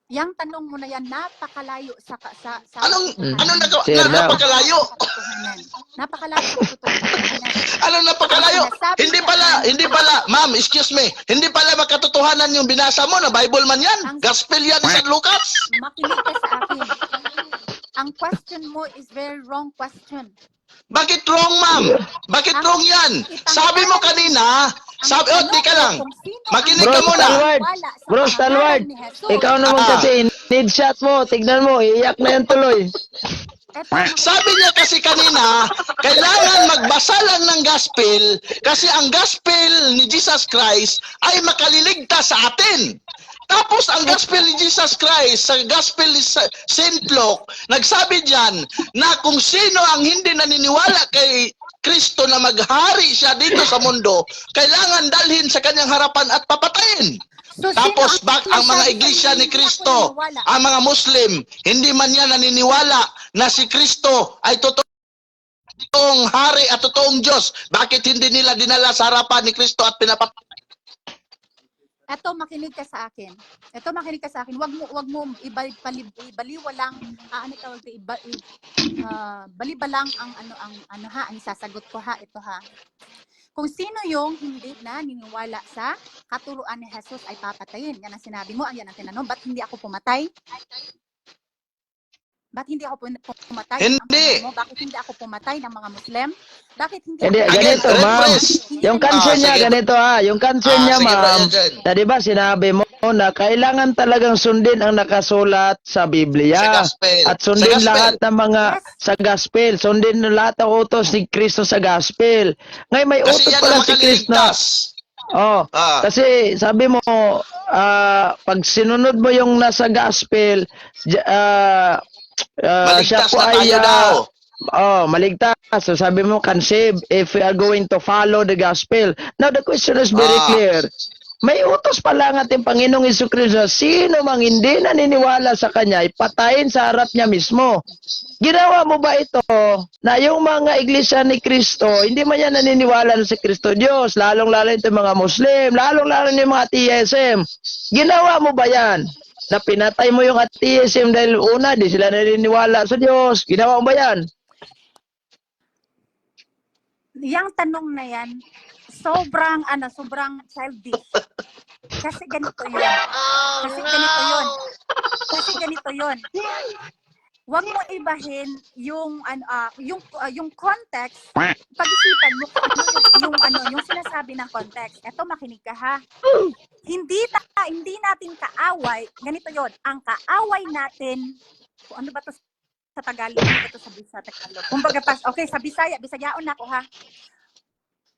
yung tanong mo na yan, napakalayo sa Anong, katotohanan. anong nagawa? Sir, Na, napakalayo. Sa katotohanan. Napakalayo sa katotohanan. Anong napakalayo? Ang sinasabi Hindi niya pala, hindi pala, ma'am, excuse me, hindi pala makatotohanan yung binasa mo na Bible man yan. Gospel yan ni San Lucas. Makinig ka sa akin. Ang question mo is very wrong question. Bakit wrong, ma'am? Bakit wrong yan? Sabi mo kanina, sabi, oh, Ang teka tanong lang. ko kung sino Makinig ang ka Bro, muna. Stalwart. wala sa Bro, pangalan Stalwart. ni Jesus. Ikaw naman kasi, need shot mo. Tignan mo, iyak na yan tuloy. Eto, ang- Sabi niya kasi kanina, kailangan magbasa lang ng gospel kasi ang gospel ni Jesus Christ ay makaliligtas sa atin. Tapos ang gospel ni Jesus Christ sa gospel ni St. Luke, nagsabi diyan na kung sino ang hindi naniniwala kay Kristo na maghari siya dito sa mundo, kailangan dalhin sa kanyang harapan at papatayin. So, sino Tapos bak ang mga nagsabi iglesia sa'yo ni hindi ako Kristo, naniniwala? ang mga Muslim, hindi man yan naniniwala na si Kristo ay totoong hari at totoong Diyos. Bakit hindi nila dinala sa harapan ni Kristo at pinapatay? Eto, makinig ka sa akin. Eto, makinig ka sa akin. Wag mo ibaliwalang, ano tawag dito, balibalang ang ano ha, ang sasagot ko ha, ito ha. Kung sino yung hindi na niniwala sa katuruan ni Jesus ay papatayin. Yan ang sinabi mo, yan ang tinanong. Ba't hindi ako pumatay? Ba't hindi ako pumatay? Ang Hindi. tanong mo, bakit hindi ako pumatay ng mga Muslim? Bakit hindi Hindi, ako ganito, Again, ma'am. refresh. Yung concern Ah, niya, sige. ganito ha. Yung concern Ah, niya, sige, ma'am, Brian Jen. na di ba sinabi mo na kailangan talagang sundin ang nakasulat sa Biblia. Sa gospel. At sundin Sa gospel. lahat ng mga Yes. sa gospel. Sundin lahat ng utos ni Kristo sa gospel. Ngayon may Kasi utos yan pala ang si Kristo. makaliligtas. Oh, kasi sabi mo, pag sinunod mo yung nasa gospel, siya Maligtas po na ay tayo daw. Oh, maligtas. So sabi mo can save if we are going to follow the gospel. Now the question is very clear. May utos pala ang ating Panginoong Kristo, sino mang hindi naniniwala sa Kanya, ipatayin sa harap niya mismo. Ginawa mo ba ito na yung mga Iglesia ni Kristo, hindi man yan naniniwala na si Kristo Diyos, lalong-lalo ito yung mga Muslim, lalong-lalo yung mga atheism? Ginawa mo ba yan? Na pinatay mo yung atheism dahil una, di sila naniniwala sa Diyos. Ginawa mo ba yan? Yang tanong na yan, sobrang ano, sobrang childish. Kasi ganito 'yun. Kasi ganito 'yun. Kasi ganito 'yun. Huwag mo ibahin yung ano yung context. Pag-isipan mo kung ano yung ano, yung sinasabi ng context. Eto, makinig ka ha. Hindi natin kaaway, ganito 'yon. Ang kaaway natin, kung ano ba to sa Tagalog, ano ba to sa Tagalog? Kumbaga pas, okay, sa Bisaya, Bisayaon na ako ha.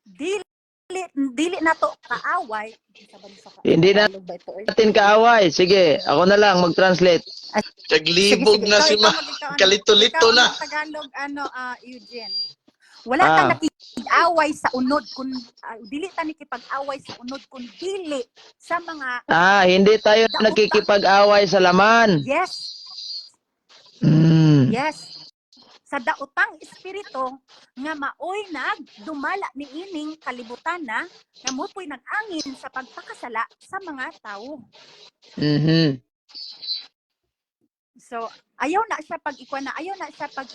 Dili dili na to kaaway. Sa ba sa Hindi na Tagalog ba ito, oy? natin kaaway. Sige, ako na lang mag-translate. Naglibog Sige, sige. na Ikaw, si ikaw Ma. ikaw, ano, Kalito-lito ikaw na. ang Tagalog, ano, Eugene. Wala tang nakikig-away sa unod kun dili ta nakipag-away sa unod kun dili sa mga Hindi tayo nakikipag-away sa laman. Yes. Yes. Sa daotang espiritu nga maoy nagdumala niining kalibutan na nga mopoy nag-angin sa pagpakasala sa mga tawo. So, ayaw na siya pag ikuan na, ayaw na siya pag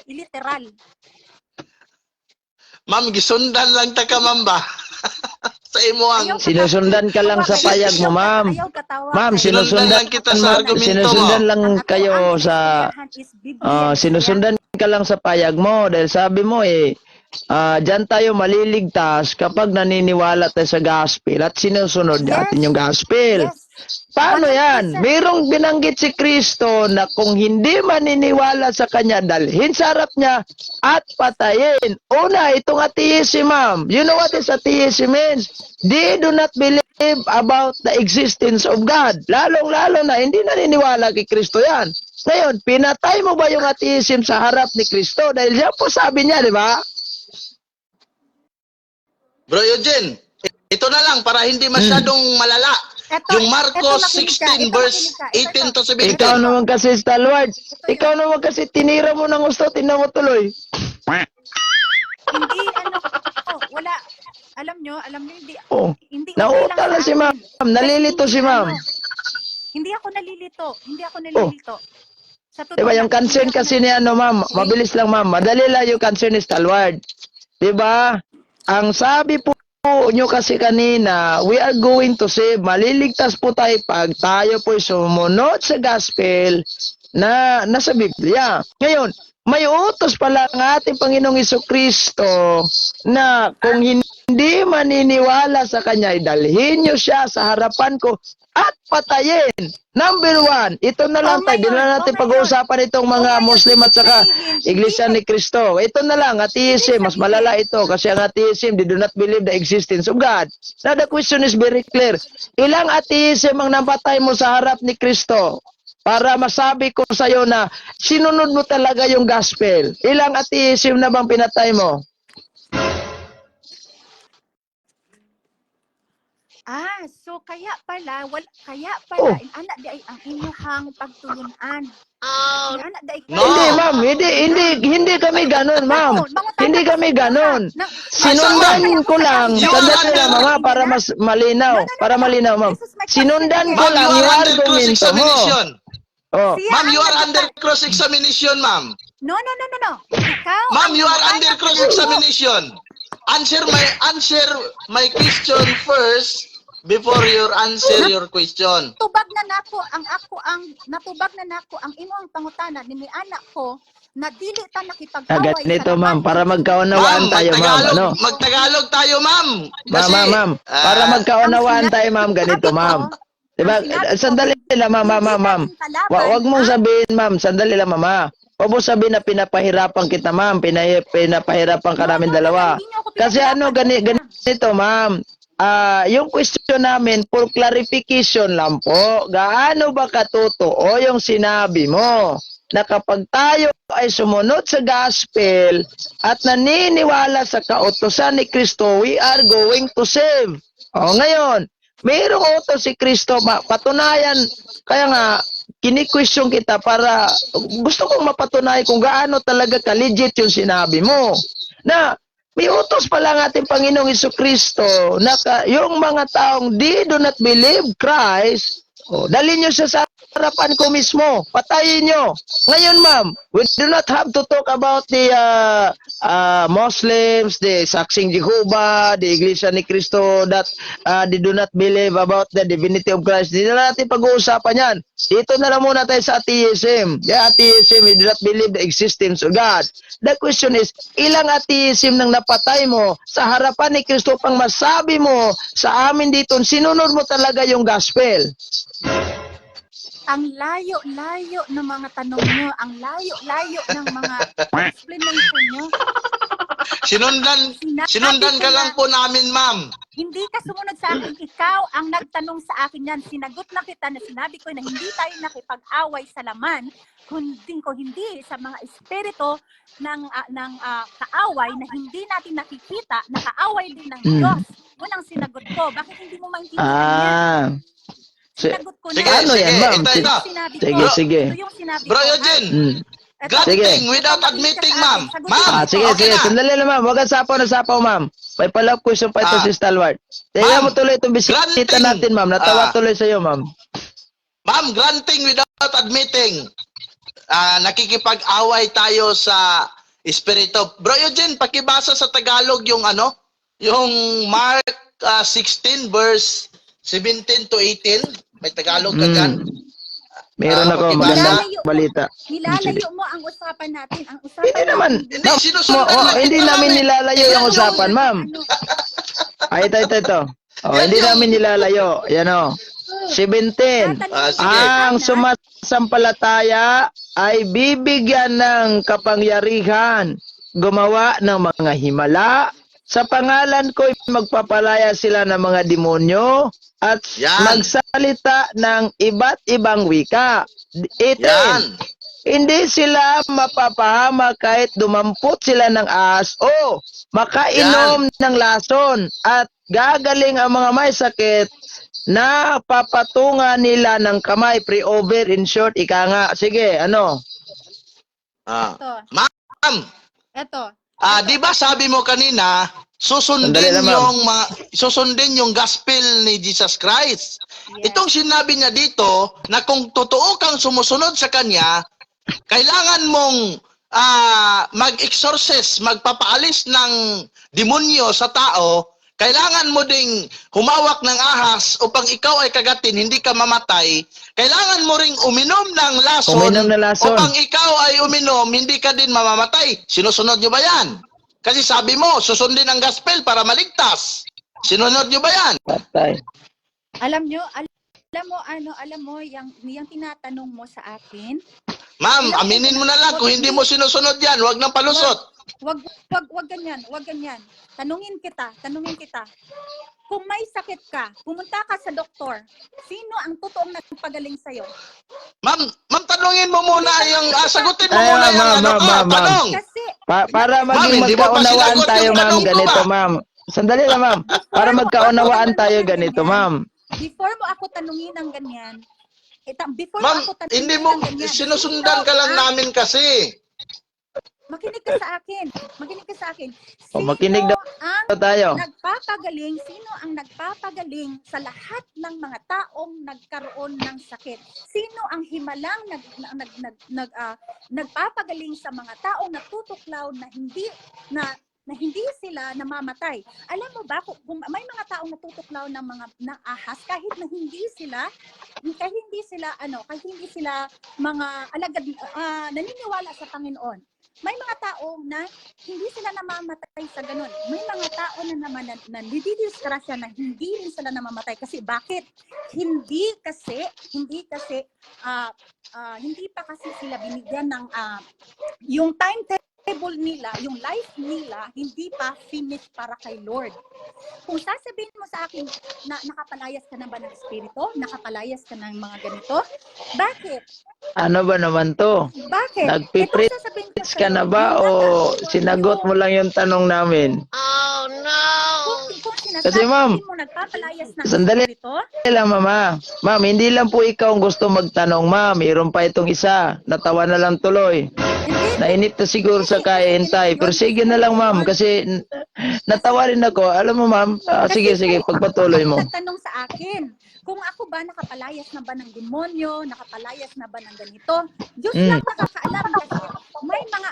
iliteral. Ma'am, gisundan lang ta ka, ma'am ba? Sa imo ang Ayaw Sinusundan ka lang sa payag mo, ma'am. Ayaw katawa Ma'am, kay- sinusundan lang kita sa argumento mo. Sinusundan lang Ang ato kayo ang sa istoryahan is Biblia. Sinusundan ka lang sa payag mo dahil sabi mo eh, diyan tayo maliligtas kapag naniniwala tayo sa gospel at sinusunod natin yung gospel. Paano yan? 100%. Merong binanggit si Kristo na kung hindi maniniwala sa kanya, dalhin sa harap niya at patayin. Una, itong atheism, ma'am. You know what is atheism means? They do not believe about the existence of God. Lalong-lalo na, hindi naniniwala kay Kristo yan. Ngayon, pinatay mo ba yung atheism sa harap ni Kristo? Dahil yan po sabi niya, di ba? Bro Eugene, ito na lang para hindi masyadong malala. Eto, Yung Marcos eto, makinig ka, 16 ito, verse makinig ka. Ito, 18 ito. to 17. Ikaw naman kasi, Stalwart. Ikaw naman kasi, tinira mo ng gusto, tingnan mo tuloy. Hindi, ano, wala. Alam nyo, hindi, Oh. hindi okay Nauta lang na sa si ma'am. akin. Nalilito Kasi si ma'am. ano, hindi ako nalilito. Hindi ako nalilito. Sa totoo Diba yung lang, concern hindi ako kasi ni ano, ma'am, nalilito. mabilis lang, ma'am, madali lang yung concern ni Stalwart. Diba? Ang sabi po nyo kasi kanina, we are going to save, maliligtas po tayo pag tayo po sumunod sa gospel na nasa Biblia. Ngayon, may utos pala ang ating Panginoong Kristo na kung hindi maniniwala sa Kanya, dalhin nyo siya sa harapan ko at patayin. Number one, ito na lang Oh, tayo. Di na ngayon, natin oh, pag-uusapan itong mga Oh, ngayon, Muslim at saka sabihin, Iglesia ni Cristo. Ito na lang, atheism, mas malala ito kasi ang atheism, they do not believe the existence of God. Now the question is very clear. Ilang atheism ang napatay mo sa harap ni Kristo? Para masabi ko sa iyo na sinunod mo talaga yung gospel. Ilang atheism na bang pinatay mo? So kaya pala, kaya pala, Oh. anak di ay ang inyuhang pagtulunan. Oh. Anak di ay No. Hindi, ma'am. Hindi, hindi, hindi kami ganun, ma'am. Hindi kami ganun. Sinundan ko lang, You are sandali lang, mama, para mas malinaw. Para malinaw, ma'am. Sinundan ko Ma'am, lang you yung are under argumento mo. cross-examination. Oh. Ma'am, you are under cross-examination, ma'am. No. Ikaw Ma'am, ang you are under manganap ng cross-examination. Answer my question first before you answer your question. Natubag na nako ang ako ang natubag na nako ang imong pangutana ni anak ko na dili ta nakipag-away Ganito, sa ma'am, laman. para magkaunawaan Ma'am, tayo, ma'am. magtagalog, Ano? magtagalog tayo, ma'am. Ma'am, ma'am, ma'am. Para magkaunawaan tayo, ma'am, ganito, ma'am. Diba? Ang sinabi ko, Sandali lang, ma'am, ma'am, ma'am, ma'am. hindi natin kalaban Wag mong ang- sabihin, ma'am, sandali lang, mama. Wag mong sabihin na pinapahirapan kita, ma'am. Pinahirapan ka No, namin no, no, dalawa. hindi niyo ako Kasi ano, pinahirapan. ganito, ma'am. Yung question namin for clarification lang po, gaano ba katotoo yung sinabi mo na kapag tayo ay sumunod sa gospel at naniniwala sa kautosan ni Kristo, we are going to save? O ngayon, mayroong utos si Kristo, patunayan, kaya nga, kini-question kita para gusto kong mapatunayan kung gaano talaga ka-legit yung sinabi mo. Na may utos pala ang ating Panginoong Kristo na yung mga taong di do not believe Christ, oh, dalhin nyo siya sa harapan ko mismo. Patayin nyo. Ngayon, ma'am, we do not have to talk about the Muslims, the Saksing Jehovah, the Iglesia ni Cristo that they do not believe about the divinity of Christ. Hindi na natin pag-uusapan yan. Dito na lang muna tayo sa atheism. The atheism, we do not believe the existence of God. The question is, ilang atheism nang napatay mo sa harapan ni Kristo pang masabi mo sa amin dito, sinunod mo talaga yung gospel? Ang layo-layo ng mga tanong nyo, ang layo-layo ng mga explanation nyo. Sinundan, Sinabi sinundan ko ka na- lang po namin, ma'am. Hindi ka sumunod sa akin. Ikaw ang nagtanong sa akin yan. Sinagot na kita na sinabi ko na hindi tayo nakipag-away sa laman, kundi ko hindi sa mga espiritu ng kaaway na hindi natin nakikita, na kaaway din ng Diyos. Yun ang sinagot ko. Bakit hindi mo maintindihan yan? Ah. Sinagot ko na. Sige, Ano sige. yan, ma'am? Ito, ito. Sinabi Sige, ko. sige. Ito yung sinabi Bro ko. Eugene, Ito. Sige. granting without admitting, ma'am. Ma'am, Ah, sige, okay sige. na. Sandali lang, ma'am. Huwag kang sapaw na sapaw, ma'am. May follow-up question pa ito si Stalwart. Tingnan Ma'am, mo tuloy itong bisita granting. natin, ma'am. Natawa tuloy sa'yo, ma'am. Ma'am, granting without admitting. Nakikipag-away tayo sa espiritu. Bro Eugene, pakibasa sa Tagalog yung ano, yung Mark 16 verse 17 to 18. May Tagalog ka dyan? Meron ako pakibasa. magandang Nilalayo mo. balita. Nilalayo mo ang usapan natin. Ang usapan Hindi naman. natin- Hindi, sinusundan Oh, lang hindi kita, namin ma'am, eh. nilalayo yung usapan, ma'am. Ano, Ay, ito, ito, ito. Oh, Yan hindi namin nilalayo. Yan o. 17. tatanungin Sige. Ang sana, sumasampalataya ay bibigyan ng kapangyarihan gumawa ng mga himala. Sa pangalan ko magpapalaya sila ng mga demonyo at Yan. magsalita ng iba't ibang wika. 18. Yan. Hindi sila mapapahama kahit dumampot sila ng ahas o makainom ng lason at gagaling ang mga may sakit na papatungan nila ng kamay. Pre-over, in short, ika nga. Sige, ano? Ito. Ma'am, Ito. di ba sabi mo kanina, Sandali susundin lang, ma'am. yung mga, susundin yung gospel ni Jesus Christ. Yes. Itong sinabi niya dito na kung totoo kang sumusunod sa kanya, kailangan mong mag-exorcist, magpapaalis ng demonyo sa tao, kailangan mo ding humawak ng ahas upang ikaw ay kagatin, hindi ka mamatay. Kailangan mo ring uminom ng lason, Uminom ng lason. upang ikaw ay uminom, hindi ka din mamamatay. Sinusunod niyo ba yan? Kasi sabi mo, susundin ang gospel para maligtas. Sinunod niyo ba yan? Patay. Alam nyo, alam mo, ano, alam mo, yung tinatanong mo sa akin, Ma'am, aminin mo na lang kung hindi mo sinusunod yan, huwag nang palusot. Wag, wag, wag ganyan, wag ganyan. Tanungin kita, tanungin kita. Kung may sakit ka, pumunta ka sa doktor, sino ang totoong nagpagaling sa'yo? Ma'am, ma'am, tanungin mo muna yung, sagutin mo Ay, muna ma'am, yung ano ma'am, ko, ma'am, ma'am. tanong. Kasi, Para Ma'am, maging hindi mo pa magkaunawaan sinagot tayo, yung ma'am, tanong ko ganito, ba? ma'am. Sandali lang, ma'am. Para magkaunawaan tayo ganito, ma'am. Before mo ako tanungin ng ganyan, before Ma'am, mo ako tanungin hindi mo, ng ganyan, sinusundan ka lang sino ang- namin kasi. Makinig ka sa akin. Makinig ka sa akin. O, makinig Sino ang daw tayo. nagpapagaling, sino ang nagpapagaling sa lahat ng mga taong nagkaroon ng sakit? Sino ang himalang nag, nag, nag, nag, nagpapagaling sa mga taong natutuklaw na hindi sila namamatay? Alam mo ba kung may mga taong natutuklaw ng mga ng ahas kahit hindi sila ano, kahit hindi sila mga alagad naniniwala sa Panginoon. May mga tao na hindi sila namamatay sa ganun. May mga tao na naman na nididisgrasya na hindi rin sila namamatay. Kasi bakit? Hindi kasi, hindi pa kasi sila binigyan ng yung timetable Bible nila, yung life nila, hindi pa finish para kay Lord. Kung sasabihin mo sa akin na nakapalayas ka na ba ng espiritu, nakapalayas ka ng mga ganito, bakit? Ano ba naman to? Bakit? Nagpi-preach Ito sasabihin ko ka sa'yo, na ba yung o nasa- sinagot mo lang yung tanong namin? Kung sinasabi Kasi, ma'am, mo nagpapalayas ng sandali espiritu, lang, mama. Ma'am, hindi lang po ikaw ang gusto magtanong, ma'am. Mayroon pa itong isa. Natawa na lang tuloy. Hindi. Nainip na siguro sa kahihintay. Pero sige na lang, ma'am. Kasi natawa rin ako. Alam mo, ma'am. Ah, Kasi sige, sige. kung Pagpatuloy mo. nagtanong sa akin, kung ako ba nakapalayas na ba ng demonyo, nakapalayas na ba ng ganito, Diyos lang nakakaalam kasi may mga,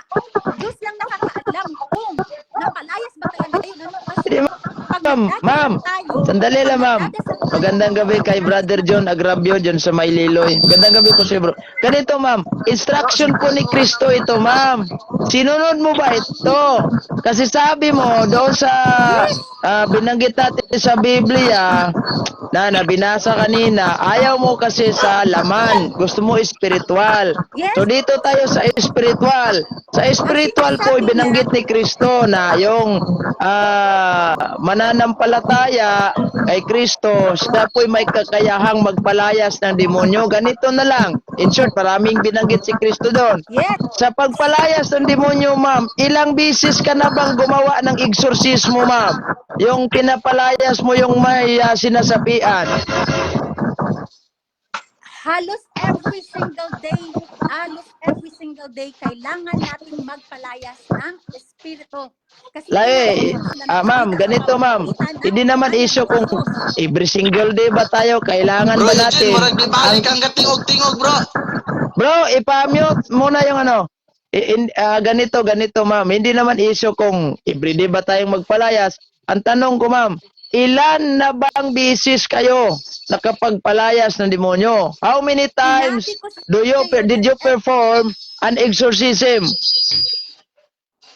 Diyos lang nakakaalam kung napalayas ba talaga yun. Ano, kasi Hindi, pag ma'am, nagdadasal ma'am, tayo, sandali lang, pag ma'am. nagdadasal tayo, Magandang gabi kay Brother John Agrabio dyan sa Mayliloy. Magandang gabi po sa'yo, bro. Ganito, ma'am. Instruction po ni Kristo ito, ma'am. Sinunod mo ba ito? Kasi sabi mo, doon sa binanggit natin sa Biblia, na nabinasa kanina, ayaw mo kasi sa laman. Gusto mo espiritual. Yes. So dito tayo sa espiritual. Sa espiritual po, binanggit ni Kristo na yung mananampalataya kay Kristo, siya po'y may kakayahang magpalayas ng demonyo. Ganito na lang. In short, maraming binanggit si Kristo doon. Yes. Sa pagpalayas ng demonyo, ma'am, ilang bisis ka na bang gumawa ng exorcismo, ma'am? Yung pinapalayas mo yung may sinasapian. Halos every single day, halos every single day, kailangan nating magpalayas ng espiritu. Kasi Lae, hindi sila ma'am, nakikita ganito sa ma'am. pamamagitan ng Hindi naman issue kung Jesus. every single day ba tayo, kailangan Bro ba Eugene, natin? murag di balik ang katingog-tingog, bro. Bro, ipa-mute muna yung ano. Ganito, ganito ma'am. Hindi naman issue kung everyday ba tayong magpalayas. Ang tanong ko ma'am, ilan na bang bisis kayo nakapagpalayas ng demonyo? How many times Sinabi ko sa do you sa'yo did you perform an exorcism?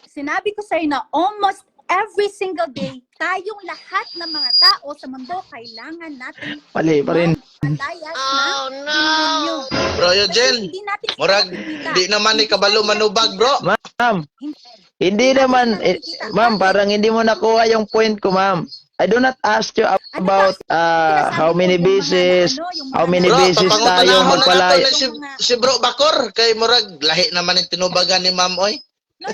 Sinabi ko sa'yo na almost every single day, tayong lahat ng mga tao sa mundo, kailangan natin Mali pa rin. magpalayas ng demonyo. Bro Kasi Eugene, hindi natin sila murag nakikita. di naman ni kabalo manubag, bro. Ma'am, hindi naman, eh, ma'am, parang hindi mo nakuha yung point ko, ma'am. I do not ask you about how many beses, how many Bro, beses tayo papangutanahon na nato magpalaya. na si Bro Bakor kay murag lahi naman ang tinubagan ni ma'am oy. No.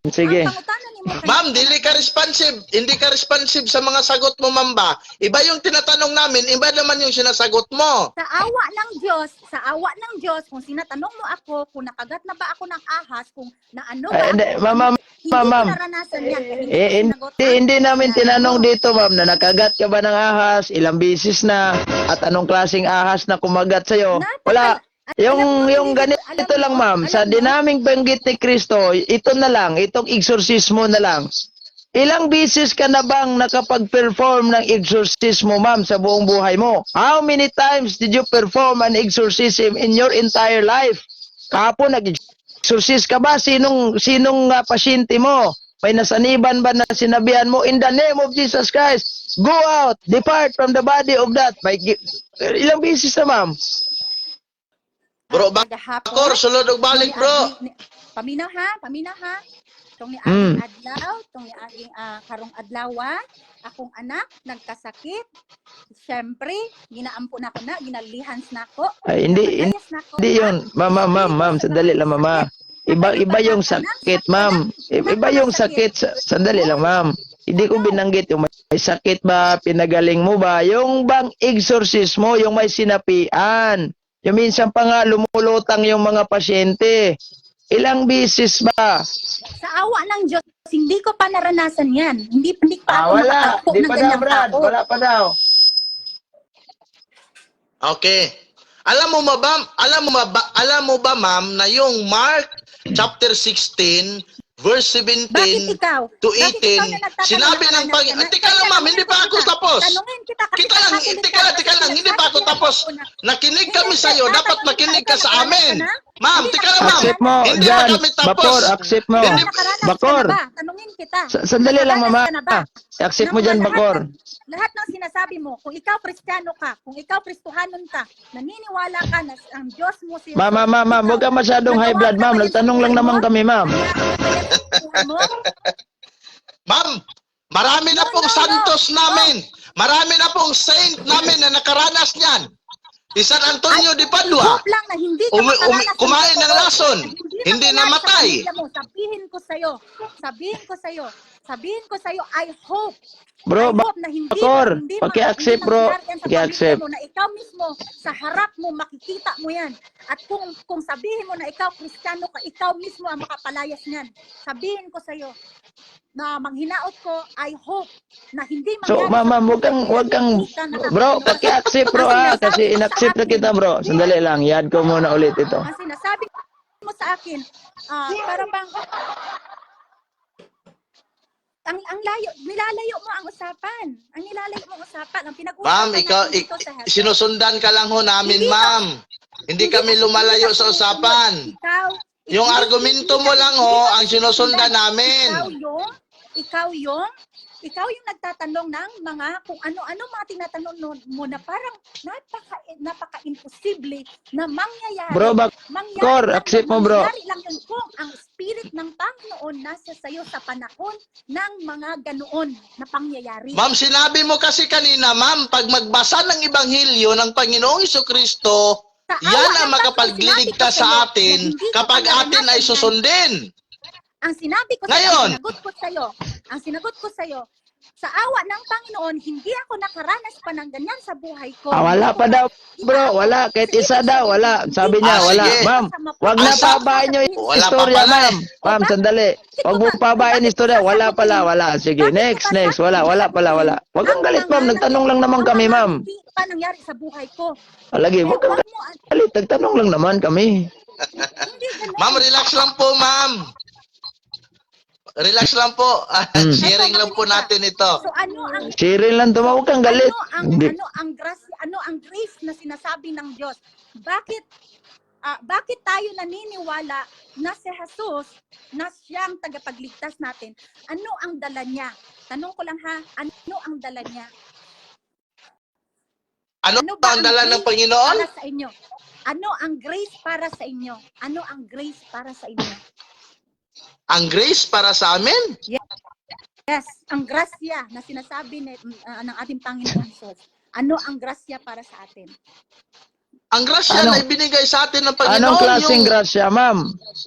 Sige. Ang pangutana nimo kay- Ma'am, dili ka responsive. Hindi ka responsive sa mga sagot mo, ma'am ba? Iba yung tinatanong namin, iba naman yung sinasagot mo. Sa awa ng Diyos, sa awa ng Diyos, kung sinatanong mo ako, kung nakagat na ba ako ng ahas, kung naano ba Eh, hindi, ako, ma'am, ma'am, hindi ma'am, ko ma'am. naranasan yan. Kaya hindi Eh, ko hindi, sinagot ang hindi namin sinabi tinanong mo. dito, ma'am, na nakagat ka ba ng ahas, ilang bisis na, at anong klaseng ahas na kumagat sa'yo. Wala. Alam Yung, mo, yung hindi ganito alam lang, mo, ma'am, alam sa mo, dinaming banggit ni Kristo, ito na lang, itong exorcismo na lang. Ilang bisis ka na bang nakapag-perform ng exorcismo, ma'am, sa buong buhay mo? How many times did you perform an exorcism in your entire life? Kahapon, nag-exorcist ka ba? Sinong pasyente mo? May nasaniban ba na sinabihan mo, "In the name of Jesus Christ, go out, depart from the body of that"? Ilang bisis na, ma'am? Bro, Kagahapon, Bakor, sulod og balik, ni bro. Paminaw ha, paminaw ha. Tong ni aging adlaw, tong ni aging karong adlaw, akong anak nagkasakit. Syempre, ginaampo na ko na, ginalihans na ko. Ay, hindi, Nakalayas na ko, hindi ha? yun. Ma'am, ma'am, ma'am, ma'am, sandali lang, mama. Iba, iba yung sakit, ma'am. Iba yung sakit. Sandali lang, ma'am. Hindi ko binanggit yung may sakit ba, pinagaling mo ba, yung bang exorcismo, yung may sinapian. Yung minsan pa nga lumulutang yung mga pasyente. Ilang bisis ba? Sa awa ng Diyos, hindi ko pa naranasan yan. Hindi, hindi pa Ah, ako wala. nakatagpo Di ng pa daw, ganyang Brad. tao. Wala pa daw. Okay. Alam mo ba, ma'am, na yung Mark chapter 16 verse Bakit 17 ikaw? to Bakit ikaw 18, na nagtatanong sinabi na ng naranasan na? Teka lang, ma'am, hindi pa ako Tanungin tapos. Tanungin kita kasi Kita lang, Catholic teka ka, lang, teka lang, hindi pa ako sinasabi tapos. ko na- Nakinig kami Hindi, sa'yo, hindi, dapat tatanungin makinig ka, ka sa ikaw amin. naranasan na? Ma'am, teka lang, ma'am. Accept mo, Hindi pa Jan, kami tapos. Bakor, accept mo. Hindi- Nakaranas Bakor. ka na ba? Tanungin kita. Sandali lang, Nakaranas mama. ka na ba? Accept Ng mo dyan, mga Bakor. Lahat ng sinasabi mo, kung ikaw Kristiyano ka, kung ikaw Kristohanon ka, naniniwala ka na ang Diyos mo si Ma'am, ma'am, ma'am, ma'am, huwag ka masyadong high blood, ma'am. Nagtanong lang naman kami, ma'am. Mo? Ma'am, marami na No, pong no, no. santos namin. Marami na pong saint namin na nakaranas niyan. Si San Antonio de Padua. Hope lang na hindi ka makaranas ng Kumain ng totoo. lason, hindi mangyayari sa namatay. pamilya mo. Sabihin ko sa'yo, sabihin ko sa'yo, sabihin ko sa'yo, I hope. Bro, I hope na hindi, Bakor, hindi, paki-accept, hindi bro. mangyayari yan sa Paki-accept. pamilya mo, na ikaw mismo, sa harap mo, makikita mo yan. At kung sabihin mo na ikaw Kristiyano ka, ikaw mismo ang makapalayas niyan. Sabihin ko sa'yo, na manghinaot ko, I hope na hindi So, mangyari. ma'am, sa ma'am, huwag kang, Hindi ka nakakano. bro, paki-accept, bro, Ang ah, sinasabi kasi mo sa in-accept na akin, kita, bro. Sandali lang, i-add ko muna ulit ito. Ang sinasabi mo sa akin, para bang ang layo, nilalayo mo ang usapan. Ang nilalayo mo ang usapan. Ang pinag-uusapan Ma'am, ikaw, natin dito sa heaven. sinusundan ka lang ho namin, Hindi ka- ma'am. Hindi kami lumalayo hindi sa ka usapan. sinusunod. Ikaw, Yung hindi- argumento hindi mo ka- lang hindi ho, ka ang sinusundan namin. Ikaw yung nagtatanong ng mga kung ano-ano mga tinatanong mo na parang napaka-imposible na mangyayari. Bro, Mangyari Bakor, lang accept yun, mo, bro. mangyari lang yun kung ang spirit ng Panginoon nasa sayo sa panahon ng mga ganoon na pangyayari. Ma'am, sinabi mo kasi kanina, ma'am, pag magbasa ng Ebanghelyo ng Panginoong Kristo, Sa awa yan ng ang Panginoon, makapagliligtas sinabi ko sa sa'yo na atin hindi ko kapag pa atin ay naranasan yan. susundin. Ang sinabi ko Ngayon. sa'yo, ang sinagot ko sa'yo, ang sinagot ko sa'yo, sa awa ng Panginoon, hindi ako nakaranas pa ng ganyan sa buhay ko. Ah, wala pa daw, bro. Wala. Kahit isa daw, wala. Sabi niya, Ah, wala. sige. Ma'am, wag na pabain niyo yung Wala pa istorya, pala ma'am. eh. Ma'am, sandali. Wag mo pabain yung istorya. Wala pala, wala. Sige, next, next. Wala, wala pala, wala. Wag kang galit, ma'am. Nagtanong lang naman kami, ma'am. Hindi pa nangyari sa buhay ko. Lagi, wag kang Wag mo, galit. Nagtanong lang naman kami. hindi ganun. Ma'am, relax lang po, ma'am. Relax lang po. Sharing lang po natin ito. So ano ang Sharing lang to, ma'am. Wag kang galit. Ano ang Hindi. ano ang grace na sinasabi ng Diyos? Bakit tayo naniniwala na si Jesus na siyang tagapagligtas natin? Ano ang dala niya? Tanong ko lang ha, ano ang dala niya? Ano ba ang dala ng grace Panginoon? para sa inyo? Ano ang grace para sa inyo? Ano ang grace para sa inyo? Ang grace para sa amin? Yes, ang grasya na sinasabi ng ating Panginoon Jesus. Ano ang grasya para sa atin? Ang grasya Ano? na ibinigay sa atin ng Panginoon. Anong klaseng yung- grasya, ma'am?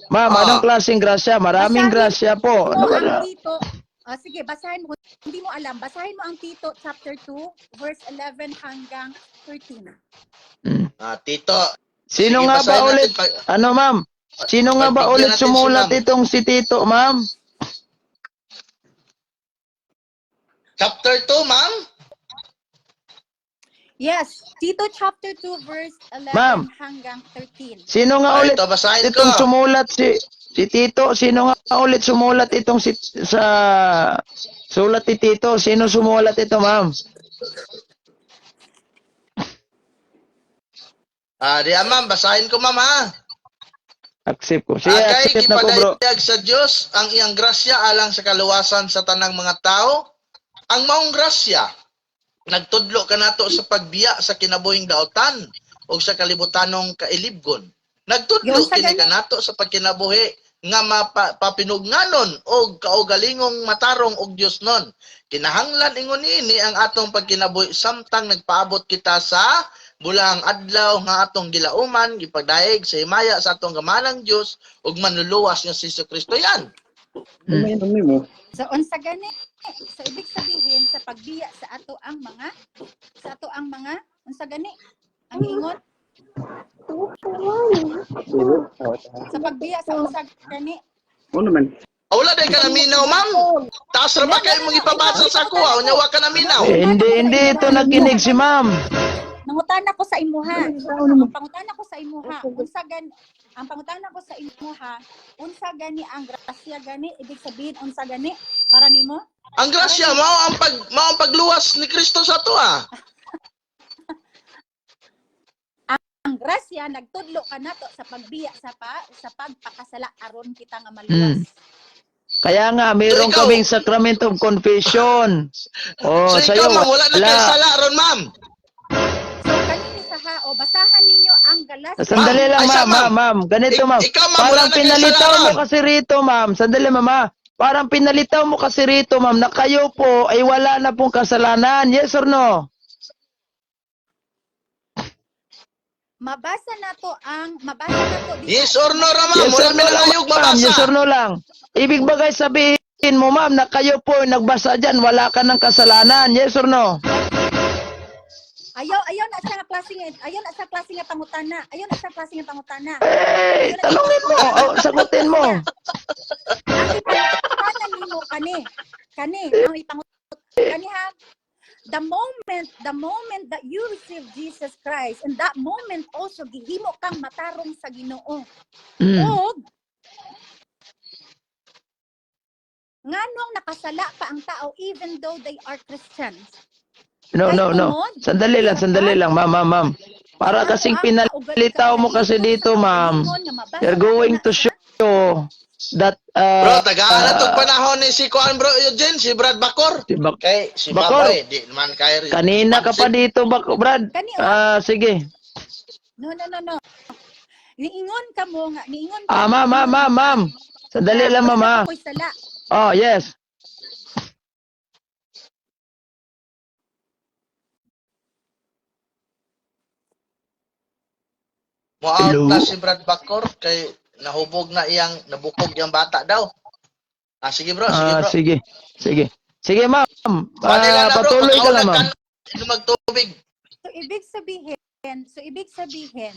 Ma'am, Ah. anong klaseng grasya? Maraming grasya po. Ano Mo ba? ang Tito, sige, basahin mo. Kung hindi mo alam, basahin mo ang Tito chapter 2, verse 11 hanggang 13. Ah, Tito. Sino Sige, nga ba basahin ulit? natin pag- Ano, ma'am? Sino nga ba Pagbigyan ulit natin si sumulat ma'am. itong si Tito, ma'am? Chapter 2, ma'am? Yes, Tito chapter 2, verse 11 Ma'am. hanggang 13. Sino nga Ah, ulit ito, basahin ko. itong sumulat si si Tito? Sino nga ulit sumulat itong si sa sulat ni Tito? Sino sumulat ito, ma'am? Ah, di ah, ma'am, basahin ko, ma'am, ha? Accept ko. Sige, Akay accept na ko, bro. gipadayag sa Dios ang iyang grasya alang sa kaluwasan sa tanang mga tao. Ang maong grasya nagtudlo kanato sa pagbiya sa kinabuhing daotan o sa kalibutanong kailibgon. Nagtudlo Yun sa kini ganun. kanato sa pagkinabuhi nga mapapinugnganon og kaugalingong matarong og Dios nun. Kinahanglan ingon niini ang atong pagkinabuhi samtang nagpaabot kita sa bulahang adlaw nga atong gilauman gipagdaig sa himaya sa atong gamanang Dios ug manluluwas nga si Kristo yan. So unsa gani? So ibig sabihin sa pagbiya sa ato ang mga unsa gani? Ang ingon sa pagbiya sa unsa gani? Ano man? Ah, wala day ka naminaw, ma'am. Taas ra ba kayo mong ipabasa sa kuha? Unya wa ka naminaw. Eh, hindi, hindi ito nakinig si ma'am. Nangutana ko sa imuha. Ang pangutana ko sa imuha, unsa gani ang pangutana ko sa imuha, unsa gani ang grasya gani? Ibig sabihin unsa gani para nimo? Ang grasya mao ang pagluwas ni Kristo sa ato ah. Ang Ang grasya nagtudlo kanato sa pagbiya sa pagpakasala aron kita nga maluwas. Kaya nga, mayroon So, ikaw- kaming sacrament of confession. Oh, So sa'yo, ikaw, ma'am, wala na wala. kay sala ron, ma'am. So kanini sa ha o basahan ninyo ang Galatia. Sandali lang, Ay, ma'am, siya, ma'am. ma'am, ma'am. Ganito, ma'am. Ikaw, ma'am, wala Parang na kay pinalitaw sala mo ron. kasi rito, ma'am. Sandali, mama. Parang pinalitaw mo kasi rito, ma'am, na kayo po ay wala na pong kasalanan. Yes or no? Mabasa nato dito. Yes or no ra, ma'am? Yes Wala or no may lang, nangayog ma'am. mabasa. Yes or no lang. Ibig bagay sabihin mo, ma'am, na kayo po ay nagbasa dyan, wala ka ng kasalanan. Yes or no? Ayaw ayaw na sa klase nga ayaw na sa klase nga pangutana. Ayaw na sa klase nga pangutana. Eh, tanungin mo. Oh, sagutin mo. Ang ipangutana nimo kani. Kani ang ipangutana kani ha. The moment that you receive Jesus Christ, and that moment also gihimo kang matarong sa Ginoo. Og nganong nakasala pa ang tao even though they are Christians? No, Kay no, no. tungod Sandali lang, ma'am, ma'am, ma'am. Para ato kasing ang pinalitaw mo kasi kaugalingon dito, sa ma'am. kaugalingon nga mabasa You're going na to sa show that Bro, tagaan na tong panahon ni si Kuan, bro, Eugene, si Brad Bacor. Si Kay si Bacor. Baboy, di man kay Kanina ka pa dito, Bak Brad. Kani, oh. Ah, sige. No, no, no, no. Niingon ka mo nga, niingon ka. Ah, ma'am, ma'am, ma'am, ma'am. Sandali lang, ma'am, ah. Ako'y sala. Oh, yes. Mo out Hello? na si Brad Bacor kay nahubog na iyang nabukog iyang bata daw. Ah, sige bro, sige Ah, bro. sige. Sige. Sige, ma'am. Manila Ah, na, bro, patuloy ka lang, pagkaunag ma'am. ka, magtubig. So ibig sabihin,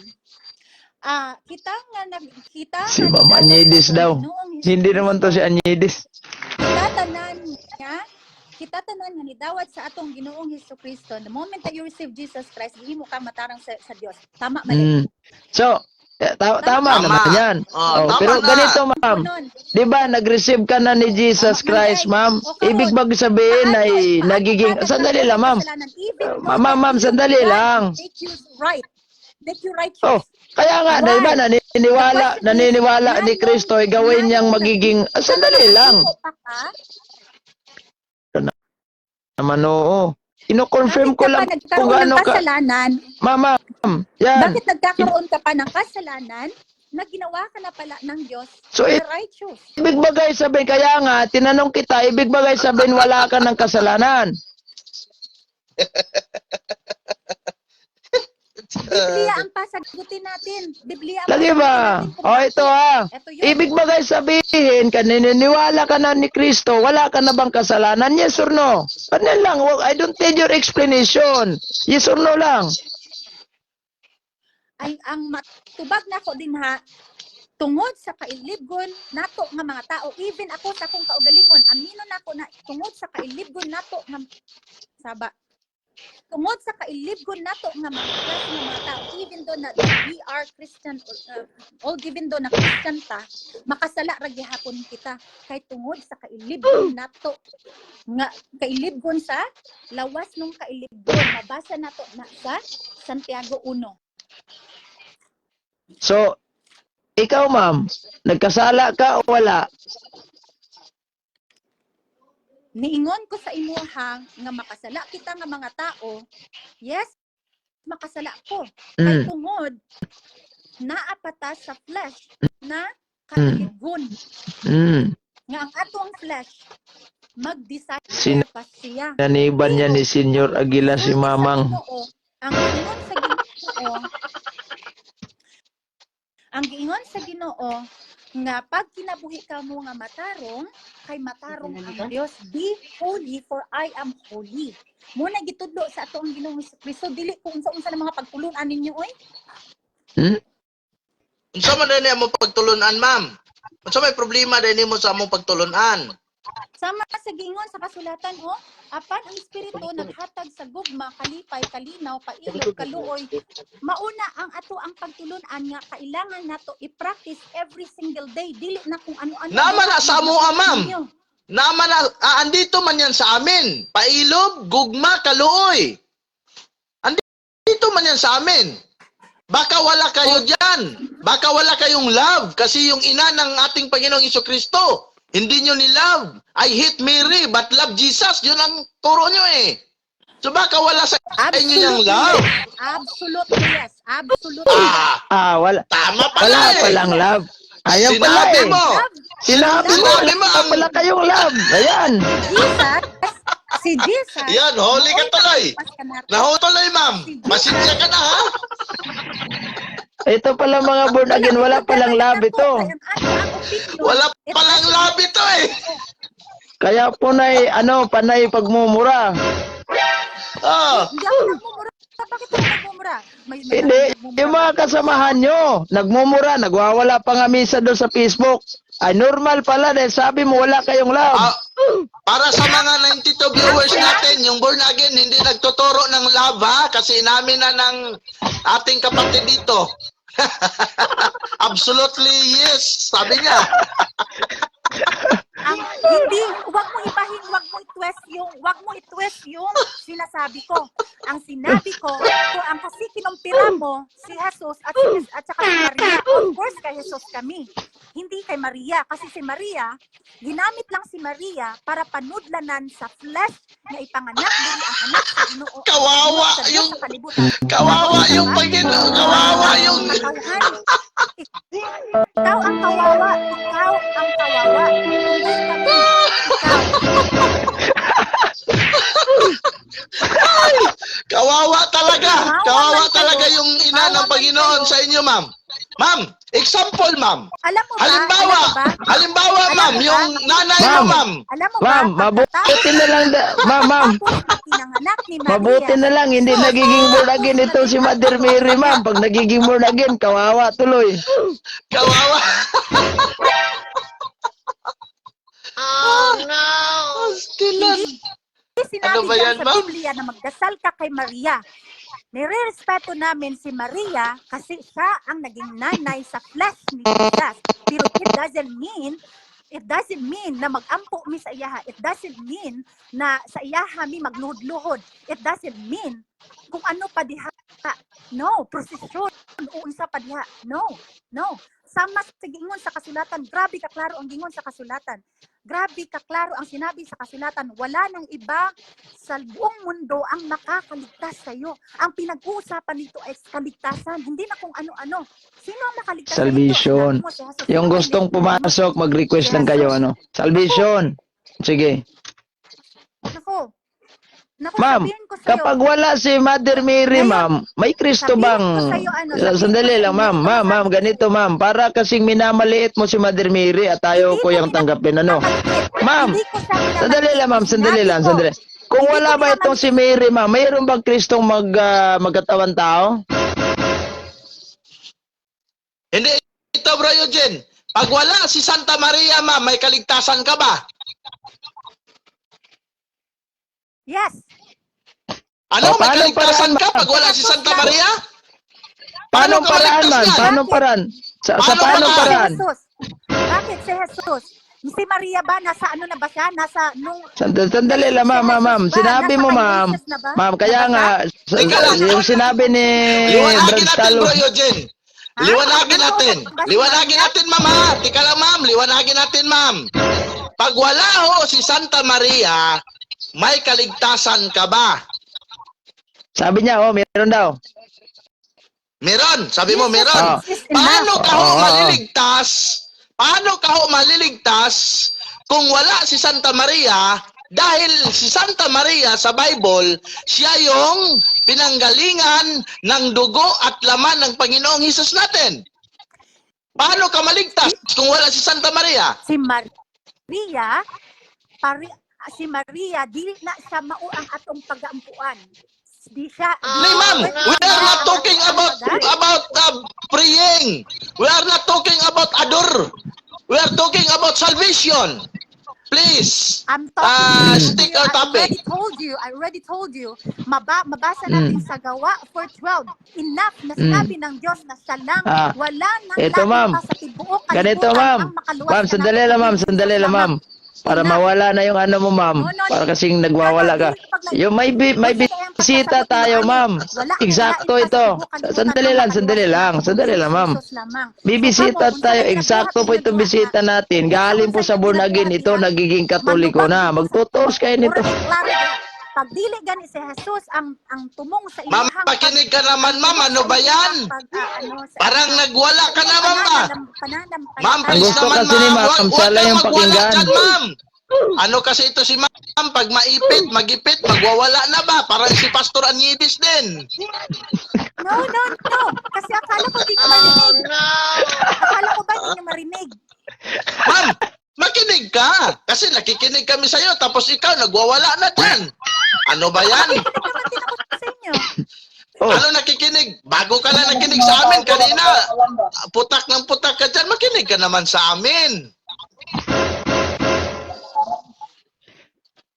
ah, kita nga nag kita Si nga Ma'am nidawat Anyedis sa daw. Ginoong Hesus Hindi naman to si Anyedis. Kita tanan nga kita tanan nga nidawat sa atong Ginoong Hesus Kristo. The moment that you receive Jesus Christ, gihimo ka matarang sa Dios. Tama, mali? So, eh, tama Tama. naman yan. Oh, Oh, tama pero na. ganito, ma'am. Ganon. 'Di ba nag-receive ka na ni Jesus Tama man, Christ, guys. ma'am? O, karon, Ibig bang sabihin Paano, ay paano nagiging ka Sandali nagkaroon lang, ng ma'am. kasalanan? Even though Ma'am, ma'am, that you sandali God lang. make you right. Make you righteous. Oh, kaya nga, Why? 'di ba naniniwala, The question is, naniniwala ni nganong- Kristo ay gawin niyang nganong magiging ah, sandali lang. nagpasiko pa ka? Naman oo. Ino-confirm Bakit ko ka lang pa kung nagkaroon ng gaano ka kasalanan? Ma'am, ma'am, yan. Bakit nagkakaroon ka pa ng kasalanan na ginawa ka na pala ng Diyos So, na righteous? Ibig bagay sabihin, kaya nga, tinanong kita, ibig bagay sabihin, wala ka ng kasalanan. Biblia ang pasagutin natin. Biblia ang Lagi pasagutin ba? natin kung O ito bakit. ha. Ito yun. Ibig bagay sabihin, kaniniwala ka na ni Kristo, wala ka na bang kasalanan? Yes or no? Ganyan lang. I don't need your explanation. Yes or no lang. Ay, ang matubag nako din ha, tungod sa kailibgon nato nga mga tao, even ako sa akong kaugalingon, amino nako na tungod sa kailibgon nato nga saba, tungod sa kailibgon nato nga mga klase nga mga tao, even though na we are Christian or, all given though na Christian ta, makasala ra gihapon kita kay tungod sa kailibgon nato nga kailibgon sa lawas nung kailibgon. Mabasa nato na sa Santiago 1. So, ikaw ma'am, nagkasala ka o wala? Niingon ko sa imuha nga makasala kita nga mga tao. Yes, makasala ko. Kay tungod naa pa ta sa flesh na kailibgon. Nga ang atong flesh mag-desire pa siya. Sinaniban niya ni Senyor Aguila si Sulti sa Mamang. Ginoo, ang giingon sa Ginoo, ang giingon sa Ginoo nga pag kinabuhi ka mo nga matarong, kay matarong ang Dios. Be holy for I am holy. Mo na gitudlo sa ato ang Ginoong Kristo, dili kung unsa-unsa na mga pagtulunan ninyo oy. Unsa man din mo pagtulunan, ma'am? Unsa may problema din nimo sa among pagtulunan? Sama sa giingon sa kasulatan o, apan ang espiritu naghatag sa gugma, kalipay, kalinaw, pailog, kaluoy. Mauna ang ato ang pagtulunan nga kailangan nato i-practice every single day, dili na kung ano-ano. Nama na sa amoa, ma'am. Ninyo. Naman na, andito man yan sa amin. Pailob, gugma, kaluoy. Andito man yan sa amin. Baka wala kayo dyan. Baka wala kayong love kasi yung ina ng ating Panginoong Kristo, hindi nyo ni-love. "I hate Mary but love Jesus." Yun ang turo nyo eh. So baka wala sa inyo yung love. Absolutely yes. Absolutely. Ah, Ah, wala. tama pala Wala eh. palang love. Ayan pala Sinabi eh. mo. Love. Sinabi mo, Sinabi mo wala pala kayong love. Ayan. Jesus, si Jesus. Yan, huli ka Maoy tuloy. pagpas ka natin. Nahuli tuloy, ma'am. Pasensya ka na ha. Ito pala mga born again, wala palang love ito. Ang ang opinion, Wala palang love ito eh. Kaya po nay, ano, panay pagmumura. Oh. Hindi ako nagmumura. Bakit ako nagmumura? May Hindi, nagmumura yung mga ba? kasamahan nyo, nagmumura, nagwawala pa nga minsan doon sa Facebook. Ay, normal pala dahil sabi mo wala kayong love. Ah, para sa mga 92 viewers natin, yung born again, hindi nagtuturo ng love ha, kasi inamin na ng ating kapatid dito. "Absolutely yes," sabi niya. Ang hindi, wag mo ibahin, wag mo i-twist yung sinasabi ko. Ang sinabi ko, kung ang kasi kinumpira mo si Jesus at saka si Maria, of course kay Jesus kami. Hindi kay Maria kasi si Maria, ginamit lang si Maria para panudlanan sa flesh na ipanganak diri ang anak sa Ginoo. Kawawa sa Diyos sa kalibutan. Kawawa yung Panginoon, kawawa yung Katawhan. Ikaw ang kawawa. Ikaw ang kawawa. Hindi kami. Ikaw. Kawawa talaga. Kawawa Kawawa man kayo. talaga yung ina Kawawa ng man Panginoon kayo. sa inyo, ma'am. Ma'am, example, ma'am. Alam mo ba? Halimbawa, Alam mo ba? halimbawa, Alam ma'am, mo ba? yung nanay mo, Ma'am. ma'am. Alam mo ba? Ma'am, mabuti na lang, ma'am, ma'am, Tapos na pinanganak ni Maria. Mabuti na lang, hindi nagiging born again ito si Mother Mary, ma'am. Pag nagiging born again, kawawa tuloy. Kawawa. Oh, no. Pastilan. Hindi sinabi Ano ba dyan yan, sa ma'am? Biblia na magdasal ka kay Maria. Nirerespeto namin si Maria kasi siya ang naging nanay sa flesh ni Jesus. Pero it doesn't mean na magampo mi sa iyaha. It doesn't mean na sa iyaha mi magluhod-luhod. It doesn't mean kung ano pa diha. No, prosesyon o unsa pa diha. No, no. Sama sa giingon sa kasulatan, grabe ka klaro ang giingon sa kasulatan. Grabe ka klaro ang sinabi sa kasulatan. Wala nang iba sa buong mundo ang makakaligtas sa iyo. Ang pinag-uusapan nito ay kaligtasan, hindi na kung ano-ano. Sino ang makaligtas sa iyo? Salvation. Sinabi mo si Jesus. Yung gustong pumasok, mag-request lang kayo, ano. Salvation. Sige. Naku. Naku, Ma'am, sabihin ko sa'yo, kapag wala si Mother Mary, Ngayon, ma'am, may Kristo sabihin bang ko sa'yo, ano, sabihin Sandali ko lang, sa'yo, ma'am. Ma'am, ma'am, ganito, ma'am. Para kasing minamaliit mo si Mother Mary at ayaw Hindi ko ko yung tanggapin, ano. minamaliit. Ma'am, Hindi ko siya minamaliit. Sandali lang, ma'am. Sandali Sinabi lang, ko, sandali. Kung Hindi wala ko ba itong si Mary, ma'am, mayroon bang Kristong magkatawan tao? Hindi, ito, Bro Eugene. Pag wala si Santa Maria, ma'am, may kaligtasan ka ba? Yes. Ano, O, may paano kaligtasan paraan, ka ma'am? pag wala si Santa Maria? Paano ka paraan, maligtas ma'am? yan? Paano paraan? Sa Paano paano paraan? paraan? Si Jesus. Bakit si Jesus? Si Maria ba nasa ano na ba siya? Nasa nung Sandali lang, ma'am, ma'am, ma'am. Si Jesus ba? Sinabi Nasa mo, kay ma'am. Jesus na ba? Ma'am, kaya Na ba nga, Teka lang. yung sinabi ni Liwanagin Brad natin, Stalo. Bro Eugene. Ha? Liwanagin Ano natin. ba si Liwanagin Maria? natin, ma'am, ha? Tika lang, ma'am. Liwanagin natin, ma'am. Pag wala ho si Santa Maria, may kaligtasan ka ba? Sabi niya, oh, meron daw. Meron. Sabi mo, Jesus meron. Ah. is enough. Paano ka ho Oo. maliligtas? Paano ka ho maliligtas kung wala si Santa Maria? Dahil si Santa Maria sa Bible, siya yung pinanggalingan ng dugo at laman ng Panginoong Hesus natin. Paano ka maligtas kung wala si Santa Maria? Si Maria, pari, si Maria dili na siya mao ang atong pagaampuan. Di siya. Hindi, ma'am, we are not talking about praying. We are not talking about adore. We are talking about salvation. Please. I'm talking Ah, to stick you. our I topic. already told you. I already told you. Mabasa natin sa Gawa 4:12. Enough na sinabi ng Diyos na siya lang. Ah, wala nang ito, lain ma'am. pa sa tibuok Ganito, kalibutan ma'am. ang makaluwas Ma'am, sa sandali natin lang, ma'am. kundi Sandali Jesus lang, ma'am. lamang. Para mawala na yung ano mo, ma'am. No, no, Para kasing nagwawala ka. Yung may bisita tayo, ma'am. Eksakto ito. Sandali lang, sandali lang. Sandali lang, ma'am. Bibisita tayo. Eksakto po itong bisita natin. Galing po sa born again ito, nagiging Katoliko na. Magtutours kayo nito. Pag dili gani si Jesus ang tumong sa Ma'am, iyang pakinig ka naman, ma'am. Ano ba yan? Ano, Parang nagwala ka na, ma'am ba? Ma'am, Ang please gusto naman, kasi ni ma'am. ma'am, Huwag siya lang kang yung magwala pakinggan. dyan, ma'am. Ano kasi ito si ma'am, pag maipit, magipit, magwawala na ba? Parang si Pastor Anyidis din. No, no, no. Kasi akala ko di ko marinig. Akala ko ba di niyo marinig? Ma'am, makinig ka. Kasi nakikinig kami sa'yo, tapos ikaw, nagwawala na dyan. Ano ba yan? Nakikinig naman din ako sa inyo. Oh. Ano nakikinig? Bago ka lang nakinig sa amin kanina. Putak ng putak ka dyan, makinig ka naman sa amin.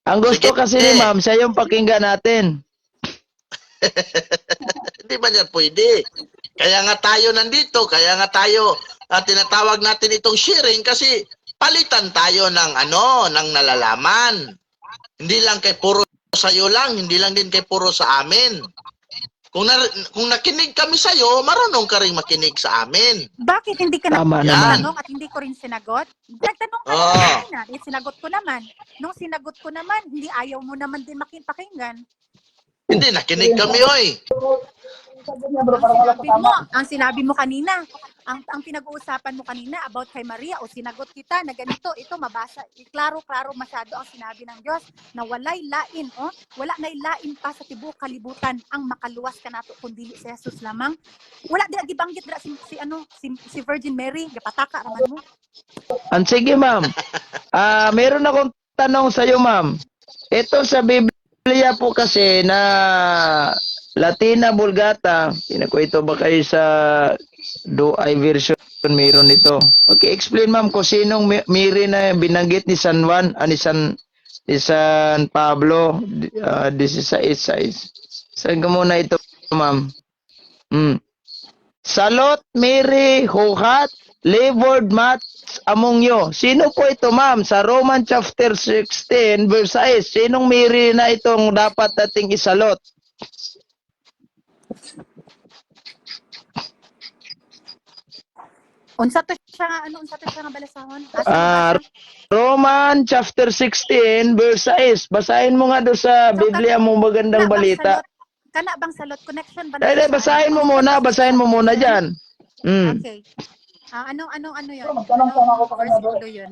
Ang gusto Sige. kasi ni ma'am, siya yung pakinggan natin. Hindi ba yan pwede? Kaya nga tayo nandito, kaya nga tayo tinatawag natin itong sharing kasi palitan tayo ng ano, ng nalalaman. Hindi lang kay puro sa'yo lang, hindi lang din kay puro sa amin. Kung nakinig kami sa'yo, marunong ka rin makinig sa amin. Bakit hindi ka Tama Yan. naman. nagtanong at hindi ko rin sinagot? Nagtanong ka Oo. naman kanina. Eh, sinagot ko naman. Nung sinagot ko naman, hindi ayaw mo naman din makipakinggan. Hindi, nakinig kami, oy. Ang sinabi mo kanina, ang pinag-uusapan mo kanina about kay Maria, o sinagot kita na ganito, ito mabasa, klaro-klaro masyado ang sinabi ng Diyos na walay lain, oh, wala nay lain pa sa tibuok kalibutan ang makaluwas kanato kundi si Jesus lamang. Wala dira gibanggit dira si, si ano si, si Virgin Mary, gapataka raman mo. Ang sige, ma'am. Ah, meron akong tanong sa iyo, ma'am. Ito sa Biblia po kasi na Latina Vulgata, ito ba kayo sa Do I version meron ito. Okay, explain, ma'am, kung sinong Mary na binanggit ni San Juan, ni San Pablo, 16 6. Saan ka muna ito, ma'am? Salot Mary who hath labored much among you. Sino po ito, ma'am? Sa Roman chapter 16 verse 6. Sinong Mary na itong dapat nating isalot? Unsa to siya nga ano, unsa to siya nga balasahon? Asa nabasa? Roman chapter 16 verse 6. Basahin mo nga doon sa Biblia mo magandang Kana bang balita. Kana bang salot connection ba? Eh, eh, basahin mo muna, basahin mo muna diyan. Okay. Ah, anong anong ano 'yun? Magtanong sana ako sa kanya, Verse bro. ito yun?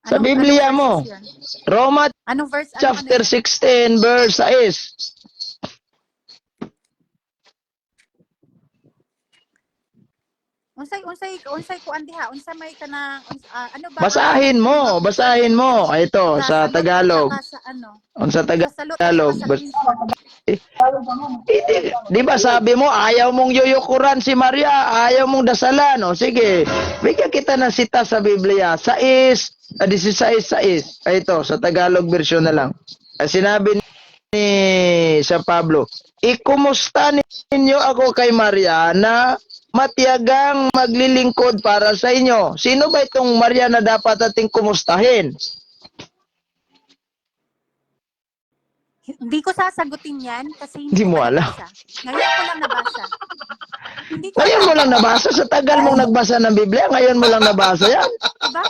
Sa Biblia Anong mo. verses yun? Roma Anong verse? Anong, chapter ano yun? 16 verse 6. Unsay unsay unsay kuan diha? Unsa may kanang ano ba? Basahin mo, basahin mo. Ay, ito sa salot at Tagalog. saka sa ano? Sa Sa salot at Tagalog. saka sa lingkod. Hindi, di ba sabi mo ayaw mong yuyukuran si Maria, ayaw mong dasalan. O sige, bigyan kita ng sita sa Biblia. 6, 16, 6. Ay, ito, sa Tagalog version na lang. Sinabi ni San Pablo, "Ikumusta ninyo ako kay Maria na matiyagang maglilingkod para sa inyo." Sino ba itong Maria na dapat nating kumustahin? Hindi ko sasagutin 'yan kasi hindi Hindi ko mo pa alam. nabasa. Ngayon ko lang nabasa. Hindi ko Ngayon mo lang nabasa. Sa tagal mong nagbasa ng Biblia, ngayon mo lang nabasa yan. Diba?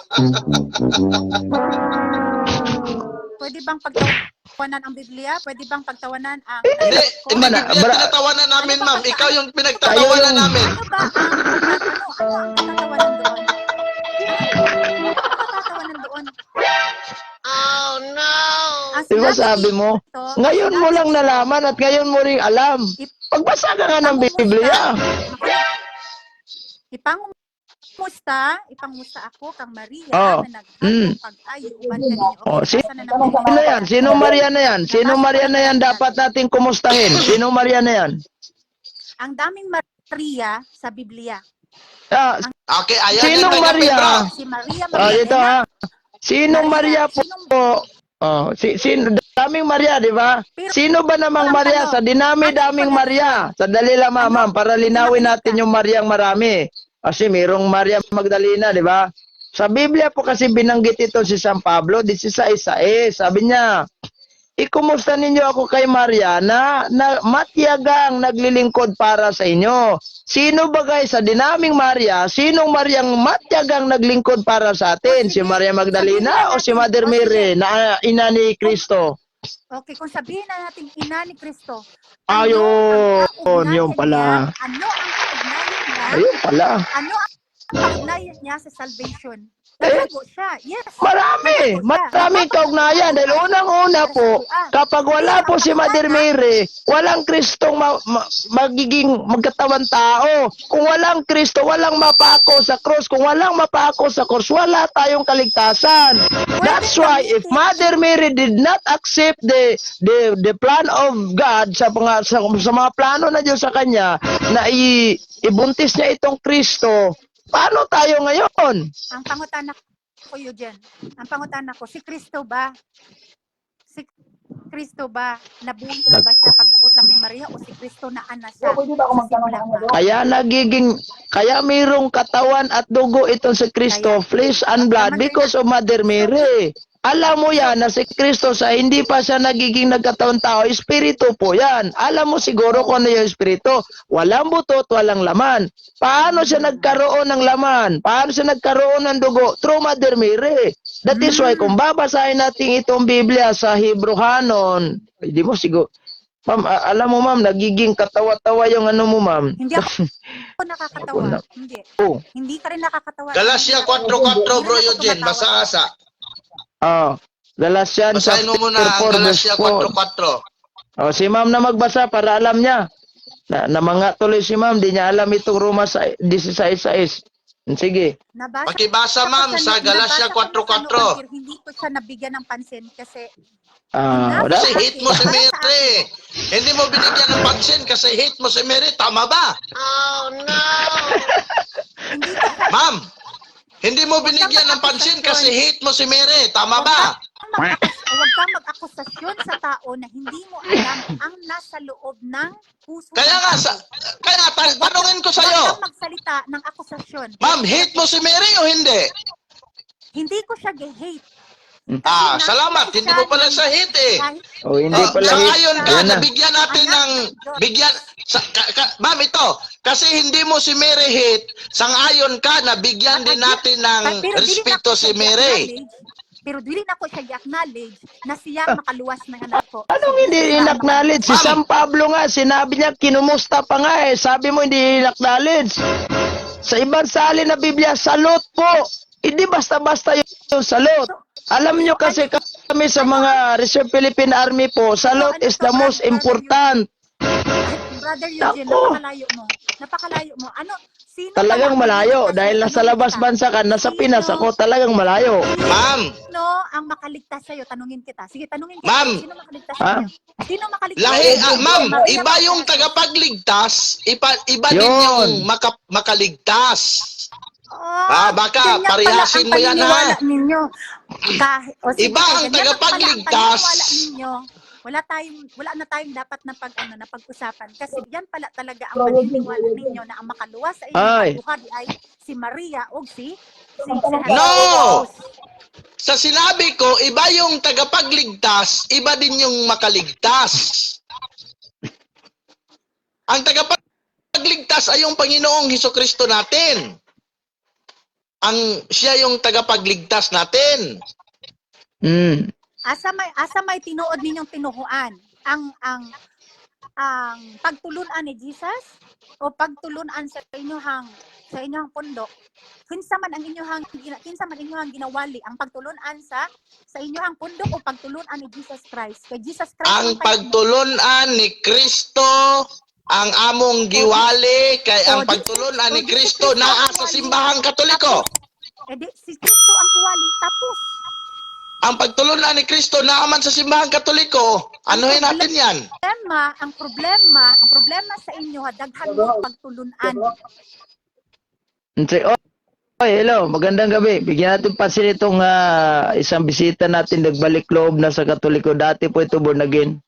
Pwede bang pagtawanan ang Biblia? Pwede bang pagtawanan ang Hindi, ko? hindi Mana, Biblia tinatawanan namin, ma'am. Ikaw yung pinagtatawanan namin. Ano ba ang ano ang katatawanan doon? Ano ang katatawanan doon? Oh no. Ang Di ba sinabi sabi mo? dito, Ngayon mo sinabi lang dito, nalaman at ngayon mo rin alam. Pagbasa ka nga ng Biblia. Ipangumusta ako kang Maria na naghatag pag-ayo uban kaninyo. Okay, Oh, basa na ng sino Biblia. yan? Sino Maria na yan? Sino Maria na yan dapat nating kumustahin? Sino Maria na yan? Ang daming Maria sa Biblia. Okay, ayaw Sinong niya tanggapin, Maria? bro. Si Maria Ah, ito Magdalena. ha. Sinong Maria po? Oh, sino daming Maria, di ba? Sino ba namang Ang Maria tanong, sa dinami-daming ano Maria? Sandali lang, ma'am, ma'am, para linawin natin yung Mariang marami. Kasi mayroong Maria Magdalena, di ba? Sa Biblia po kasi binanggit ito si San Pablo, 16:6. Sabi niya, "Ikumusta ninyo ako kay Maria na matyagang naglilingkod para sa inyo." Sino ba, guys, sa dinaming Maria, sinong Mariang matyagang naglingkod para sa atin? Si Maria Magdalena o si Mother Mary na ina ni Kristo? Okay, kung sabihin na natin ina ni Kristo. Ayun, Ang kaugnayan yun pala. niya? Ano ang kaugnayan niya? Ayun pala. Ano ang kaugnayan niya sa salvation? Eh? Nagtago siya. Yes. Marami, Nagtago siya. maraming kaugnayan. Dahil unang-una po, kapag wala po si Mother Mary, walang Kristong magiging magkatawan tao. Kung walang Kristo, walang mapako sa cross. Kung walang mapako sa cross, wala tayong kaligtasan. That's why if Mother Mary did not accept the plan of God sa mga plano na Diyos sa kanya na ibuntis niya itong Kristo, paano tayo ngayon? Ang pangutana ko, Eugene, ang pangutana ko, si Kristo ba? Si Kristo ba, nabuhi na ba siya pag-abot lang ni Maria o si Kristo na ana siya? Pwede ba ako sa magtanong simula ng pa? ano? Kaya mayroong katawan at dugo itong si Kristo, flesh and blood, because of Mother Mary. Alam mo yan na si Kristo sa hindi pa siya nagiging nagkatawan tao, espiritu po yan. Alam mo siguro kung ano yung espiritu. Walang butot, walang laman. Paano siya nagkaroon ng laman? Paano siya nagkaroon ng dugo? Through Mother Mary. That is why kung babasahin natin itong Biblia sa Hebrehanon, hindi mo siguro, ma'am, alam mo, ma'am, nagiging katawa-tawa yung ano mo, ma'am. Hindi ako nakakatawa. Hindi. Oh. Hindi ka rin nakakatawa. Galatia 4:4, Bro Hindi rin ako Eugene, tumatawa. basa asa. Ah, Galatians Basahin mo chapter muna ang 4 verse Galatia 4. 4:4. Oh, si ma'am na magbasa para alam niya. Na namanga tuloy si ma'am, di niya alam itong Roma sa 16:6. Sige. Nabasa Pakibasa, ko ma'am, sa Galatia nabasa ko na sa 4:4. noon, pero hindi ko siya nabigyan ng pansin kasi Ah, wala. Kasi hate mo si Mary. Hindi mo binigyan ng pansin kasi hate mo si Mary. Tama ba? Hindi ko siya Ma'am, hindi mo binigyan ng pansin kasi hate mo si Mary. Tama ba? Huwag kang mag-akusasyon sa tao na hindi mo alam ang nasa loob ng puso Kaya ng nga, tao. kaya tanungin ko Huwag sa'yo. kang magsalita ng akusasyon. Ma'am, hate mo si Mary o hindi? Hindi ko siya ge-hate. Ah, salamat. Hindi mo pala siya hate eh. Kahit Oh, hindi Ah, pala hate. Sangayon ka, Ayan na. nabigyan natin ng bigyan sa, ma'am, ito, kasi hindi mo si Mary hate, sangayon ka nabigyan din natin ng Pero dili na respeto ko si siya Mary. i-acknowledge. Pero dili na ko siya i-acknowledge na siya makaluwas ng anak ko. Anong hindi in-acknowledge? Si Ma'am. San Pablo nga, sinabi niya, kinumusta pa nga eh. Sabi mo, hindi in-acknowledge. Sa ibang salin na Biblia, salute po. Hindi basta-basta yung salute. Alam nyo kasi kami sa mga Reserve Philippine Army po, salute is the most important. Brother Eugene, Nako. napakalayo mo. Napakalayo mo. Ano, sino Talagang pala- malayo. Dahil nasa labas bansa ka, nasa Pinas ako, talagang malayo. Ma'am, Sino ang makaligtas sa'yo? Tanungin kita. Sige, tanungin kita. Ma'am. Sino makaligtas Ha? sa'yo? Sino makaligtas lahi, sa'yo? ah, ma'am, Maria iba yung tagapagligtas, iba din Yun. yung makaligtas. Oh, Ah, baka ganyan pala parehasin ang mo yan, ha? paniniwala ninyo. Kahit, o, sige, Iba ang ganyan pala ang tagapagligtas. paniniwala ninyo. Wala na tayong dapat na pag ano na pag-usapan kasi yan pala talaga ang paniniwala ninyo na ang makaluwas sa inyo Ay. buhay ay si Maria o si No! Jesus. Sa sinabi ko, iba yung tagapagligtas, iba din yung makaligtas. Ang tagapagligtas ay yung Panginoong Hesus Kristo natin. Ang siya yung tagapagligtas natin. Asa may tinuod ninyong tinuhuan? Ang pagtulunan ni Jesus o pagtulunan sa inyong pundok? Kinsa man inyong ginawali ang pagtulunan sa inyong pundok o pagtulunan ni Jesus Christ? Kay Jesus Christ Ang man kay- pagtulunan ni Kristo ang among giwali kay ang O, pagtulunan ni o, di si Kristo Kristo naa ang sa iwali. simbahang Katoliko. Eh di, si Kristo ang iwali tapos. Ang pagtulunan ni Kristo naa man sa simbahang Katoliko. Anuhin natin 'yan. Ang problema sa inyo ha, daghan mo pagtulunan. Say, oh, oy, hello, magandang gabi. Bigyan natin pansin itong isang bisita natin, nagbalik loob na sa Katoliko. Dati po ito born again.